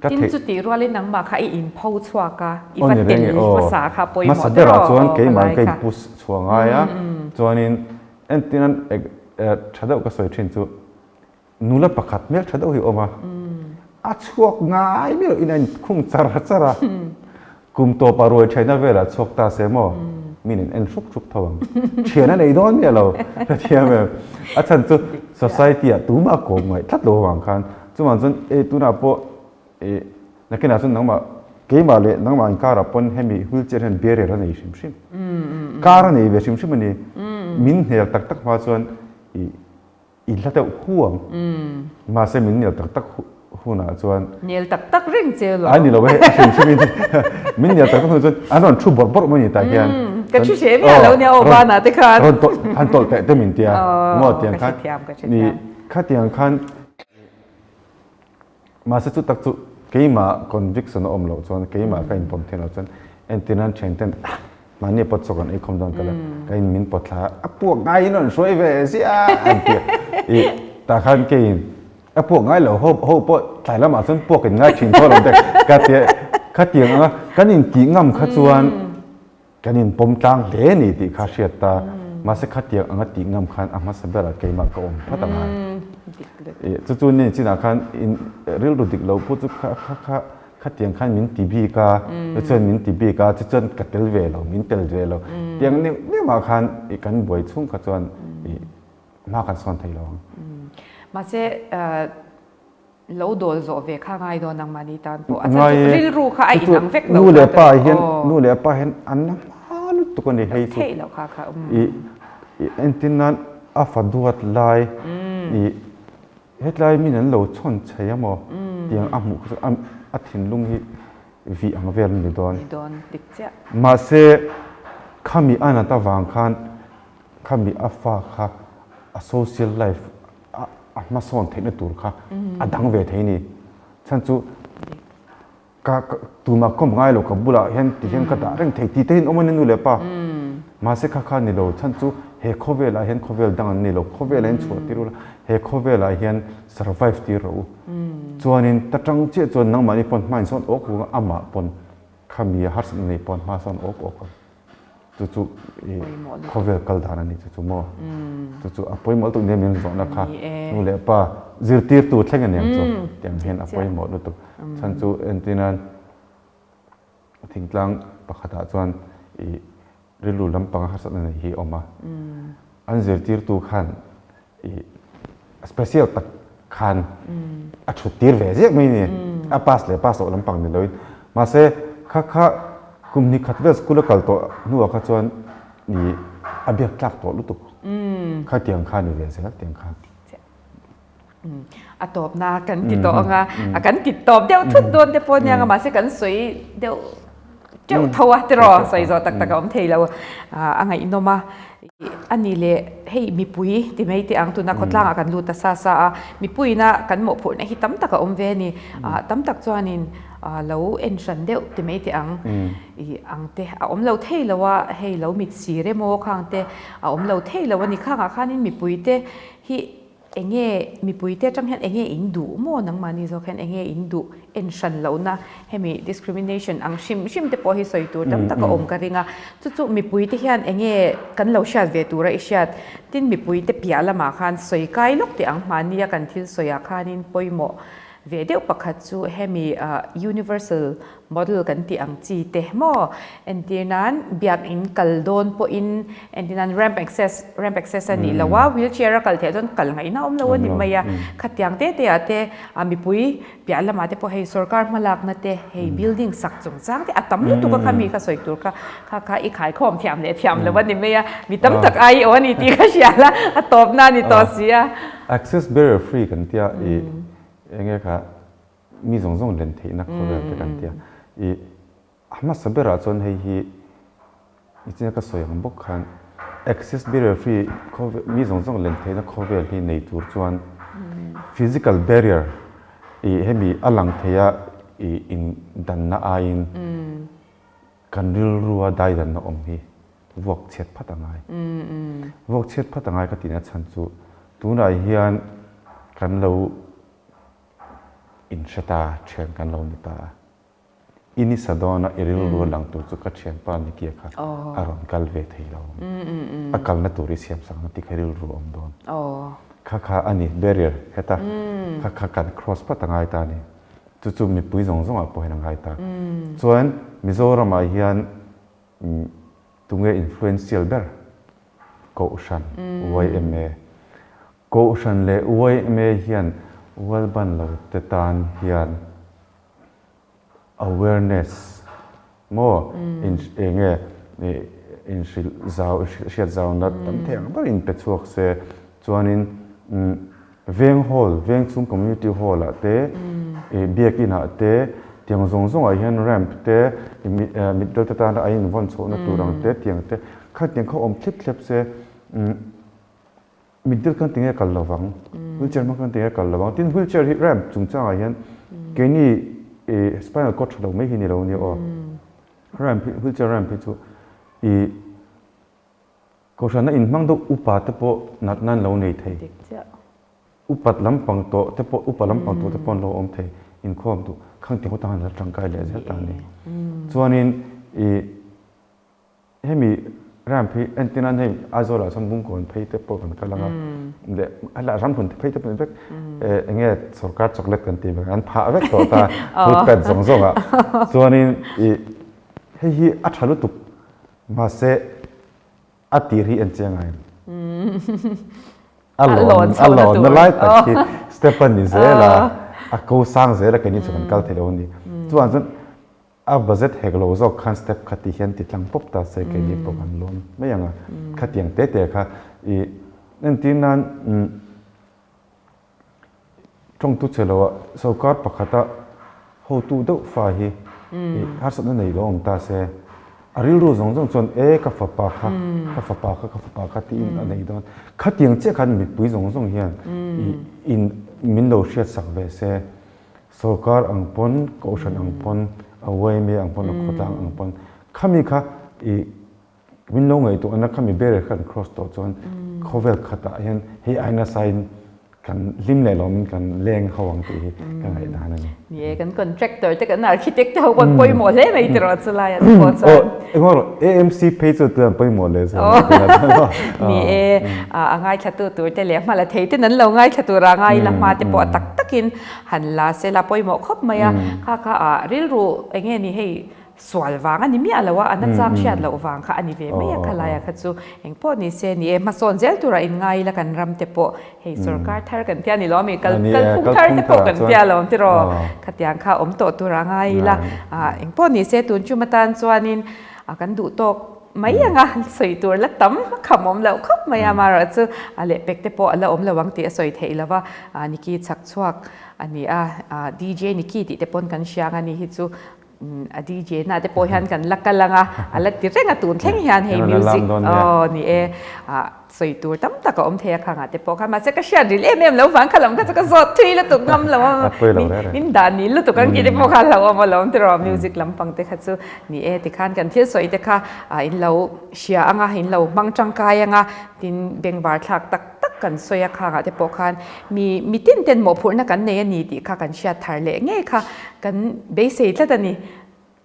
Ka Tin chu tih rualin nangmah kha i inpho chhuak a, i va tel hmasa kha pawimawh Hmasa berah chuan keimah ka inpush chhuah ngai a, chuanin entirnan tha deuh ka sawi thin chu nula pakhat hmel tha deuh hi a awm a, a chhuak ngai miah loh in a inkhung char char a, Kum tawpa ruai ṭhaina velah chhuak ta se maw? Mi nen en hruk hruk tho ang. Ṭhian a nei dawn miah lo, hrethiam em? A chhan chu society ah tumah kawm ngaih tlat lo avang khan chuvang chuan ei tunah pawh ih nakinah chuan nangmah keimah leh nangmah inkarah pawn hemi wheelchair hian barrier a nei hrim hrim. Kar a nei ve hrim hrim a ni. Min hmel tak tak hma chuan ih I hla deuh hu ang. Mahse min nel tak tak hu. hunah chuan Nel tak tak reng che lo. Ai ni lo e, a hrim hrim in min nel tak tak hnu chuan an rawn thu bawrh bawrh mai ni tah hian. Ka thu hreh miah lo nia aw banah te khan. Rawn tawlh han tawlh teh te min tia maw tiang khan. Ka hrethiam ka hrethiam. Khatiang khan Mahse chu tak chu keimah conviction a awm loh chuan, keimah ka inpawm thiam loh chuan entirnan thianten mahni pawt chawk an eikhawm dawn ta la, ka in min pawt thla a, a puak ngaiin rawn hruai ve ziah an ti a. Ih tah khan keiin a puak ngai lo ho ho pawh tlai lamah chuan puak in ngai thin tho lo te ka ti a, khatiang anga kan intih ngam kha chuan Kan inpawm tlang hle ni tih kha hriat ta, mahse khatiang anga tih ngam khan a hmasa berah keimah ka awm phat ang ai. Chu chu ni chinah khan in rilru dik lo pawh chu kha kha kha khatiang khan min ti bik a, chu chuan min ti bik a, chu chuan ka tel ve lo, min tel ve lo. Tiang neuh neuhah khan i kan buai chhung kha chuan i hma kan sawn thei lo ang. Mahse Lo dawl zawh ve kha ngai dawn ang mahni tan pawh. A chhan chu rilru kha a inang vek lo. Nu leh pa hian nu leh pa hian an la hma lutuk a ni hei chu. Theih loh kha kha. I entin nan a fa duat lai i hetlai min an lo chhawn chei a maw tiang a hmuh kha chu a thinlung hi vih ang vel a ni dawn. Ni dawn dik chiah. Mahse khami a nat avang khan khami a fa kha a social life a hmasawn theihna tur kha a dang ve thei ni. Chhan chu ka tumah kawm ngai lo ka bulah hian ti hian ka dah reng thei tih te hian awm a ni nu leh pa. Mahse kha kha ni lo chhan chu he khawvelah hian khawvel dang an ni lo khawvelah hian chhuah tir ula he khawvelah hian survive tir rawh u. Chuanin ta tang chiah chuan nangmahni pawn hma insawn awk awk a amah pawn khami a harsatna nei pawn hma sawn awk awk ang. Chu chu i khawvel kal dan a ni chu chu maw? Chu chu a pawimawh lutuk nia min zawhna kha nu leh pa zirtirtu thleng a niang chu tiang hian a pawimawh lutuk. Chhan chu entirnan thingtlang pakhatah chuan i rilru lampanga harsatna nei hi a awm a, an zirtirtu khan i special tak khan a thut tir ve ziah mai ni a pass leh pass loh lampang ni loin mahse kha kha kum hnih khat vel school a kal tawh hnuah kha chuan i a biak tlak tawh lutuk kha tiang kha ni ve zel tiang khan a tawpna kan ti tawh anga a kan ti tawp deuh thut dawn te pawh nia mahse kan sawi deuh teuh tho a tiraw sawi zawh tak tak a awm thei lo a ngaihnawm a a ni leh hei mipui ti mai teh ang tuna khawtlangah kan lut ta sa sa a mipuiina kan mawhphurhna hi tam tak a awm ve a ni tam tak chuanin lo en hran deuh ti mai teh ang ih ang te a awm lo thei lo a hei lo mit sir emaw khang te a awm lo thei lo a ni khangah khanin mipui te hi Enge mipuite atang hian enge in duh maw nangmahni zawk hian enge in duh en hran lohna hemi discrimination ang hrim hrim te pawh hi sawi tur tam tak a awm ka ring a, chu chu mipuite hian enge kan lo hriat ve tura i hriat tin mipuite piah lamah khan sawi kai lawk teh ang mahnia kan thil sawiah khanin pawimawh ve deuh pakhat chu hemi universal Model kan tih ang chi te maw? Entir nan biakinn kal dawn pawhin entir nan ramp access ramp access a nih loh a, wheelchair a kal theih chuan kal ngaihna awm lo a ni mai a. Khatiang te te ah te a mipui piah lamah te pawh hei sorkar hmalakna te hei building sak chungchang te a tam lutuk a kha mi kha sawi tur kha kha kha i khaikhawm thiam leh thiam lo a ni mai a. Mi tam tak ai aw a ni tih ka hria la a tawpna a ni tawh si a. Access barrier free kan tia i enge kha Mi zawng zawng len theihna khawvel te kan tia. I a hmasa berah chuan hei hi nichina ka sawi ang bawk khan access barrier free khawvel mi zawng zawng len theihna khawvel hi nei tur chuan physical barrier i hemi a lang thei a i in danna aiin kan rilrua daidanna awm hi vuak chhiat phat a ngai. Vuak chhiat phat a ngai ka tihna chhan chu tunah hian kan lo Inhre ta, thian kan lo ni ta a. I ni sa dawna i rilru lang tur chu ka thianpa Nikia kha a rawn kal ve thei lo. A kalna tur i siam sak ang tih kha rilru a awm dawn. Kha kha a ni, barrier heta kha kha kan cross phat a ngai ta a ni. Chu chu mipui zawng zawngah pawh hian a ngai ta. Chuan Mizoramah hian tunge influential ber? Kohhran, yma. Kohhran leh yma hian Rualban lo te tan hian awareness maw enge inhrilh zau hriat zauna tam thei ang ber in pe chhuak se chuanin. Veng hall, veng chung community hall ah te, ih biakinn ah te, tiang zawng zawng ah hian ramp te, mitdel te tana a invawn chhohna tur ang te, tiang te kha tiang kha awm thlip thlep se, mitdel khan tinge kal lo vang, wheelchair hmang khan tinge kal lo vang, tin wheelchair hi ramp chungchang ah hian keini ih spinal cord tha lo mai hi ni lo a nia aw, ramp hi wheelchair ramp hi chu ih. Kohhrana inhmang deuh upa te pawh natna an lo nei thei. Upat lampang tawh te pawh upa lampang tawh te pawh an lo awm thei. Inkhawm duh khang ti hawtah an la tangkai leh zel ta a ni. Chuanin ih hemi ramp hi entir nan hei Aizawl ah chuan Bungkawn phei te pawh kan kal ang a leh a ramhlun te phei te pawh ni vek eng nge sorkar chocolate kan tih vek an phah vek tawh ta footpath zawng zawng ah chuanin ih hei hi a tha lutuk Mahse, a tir hi en chiang ai. A lawn a lawnna lai tak hi step a ni zel a, a ko sang zel a keini chu kan kal thei lo a ni. Chuan chuan a budget hek lo zawk khan step kha ti hian ti tlang pawp ta se keini pawh kan lawn mai ang a. Khatiang te te kha i entir nan Tawngtu che loah sorkar pakhata hotu deuh fa hi harsatna nei lo awm ta se, a rilru zawng zawng chuan e ka fapa kha, ka fapa kha, ka fapa kha tiin a nei dawn. Khatiang chiah khan mipui zawng zawng hian in min lo hriatsak ve se, sorkar ang pawn, kohhran ang pawn, a yma ang pawn, a khawtlang ang pawn, khami kha i Min lo ngaihtuahna kha mi ber kha kan cross tawh chuan khawvel khatah hian hei ai nasain kan hlim leh lawmin kan leng ho ang tih hi ka ngaihdan a ni. Ni e, kan contractor te kan architect te ho pawh an pawimawh hle mai tiraw chulai an pawh chuan. Aw, engemaw rawh, AMC phei chu tuna an pawimawh leh zual mai tiraw chuan. Ni e, a ngaithlatu tur te leh hmala thei ten an lo ngaithla tur a ngai la hma te pawh a tak takin han la se la pawimawh khawp mai a, kha kha a rilru eng nge ni hei Sual vang a ni miah lo a, a nachang hriat loh vang kha a ni ve mai a, khalai ah kha chu eng pawh ni se ni e, hmasawn zel turah in ngai ila kan ram te pawh hei sorkar thar kan tia ni lo ami, kal kalphung thar te pawh kan tia lo ang tiraw, khatiang kha awm tawh turah ngai ila, eng pawh ni se tun chum atan chuanin kan duh tawk mai ang a, sawi tur la tam kham awm loh khawp mai a, amaherawh chu a lehpek te pawh a la awm lo ang tih a sawi theih lo va, Niki chhak chhuak a ni a, DJ Niki tih te pawn kan hria ang a ni hi chu. A DJ na te pawh hian kan la kal ang a, a la ti reng a tun thleng hian hei music aw ni e sawi tur tam tak a awm thei a khangah te pawh khan mahse ka hriat ril em em lo vang kha lam kha chu ka zawt thui lutuk ngam lo a min dah ni lutuk ang tih te pawh kha hlauhawm alawm tiraw music lampang te kha chu ni e tikhan kan thil sawi te kha in lo hria ang a in lo hmang tangkai ang a tin bengvar thlak tak tak kan sawi a khangah te pawh khan mi mitin ten mawhphurhna kan nei a ni tih kha kan hriat thar leh ngei kha Kan beisei tlat a ni.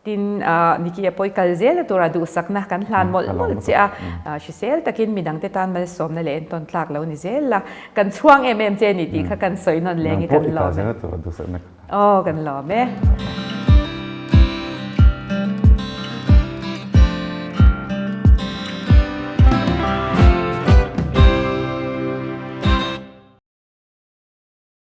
Tin, Niki a pawi kal zel a tura duhsakna kan hlan mawlh mawlh che a, hrisel takin midangte tan malsawmna leh entawn tlak lo ni zel la, kan chhuang em em che a ni tih kha kan sawi nawn leng i kan lawm e. Aw, kan lawm e.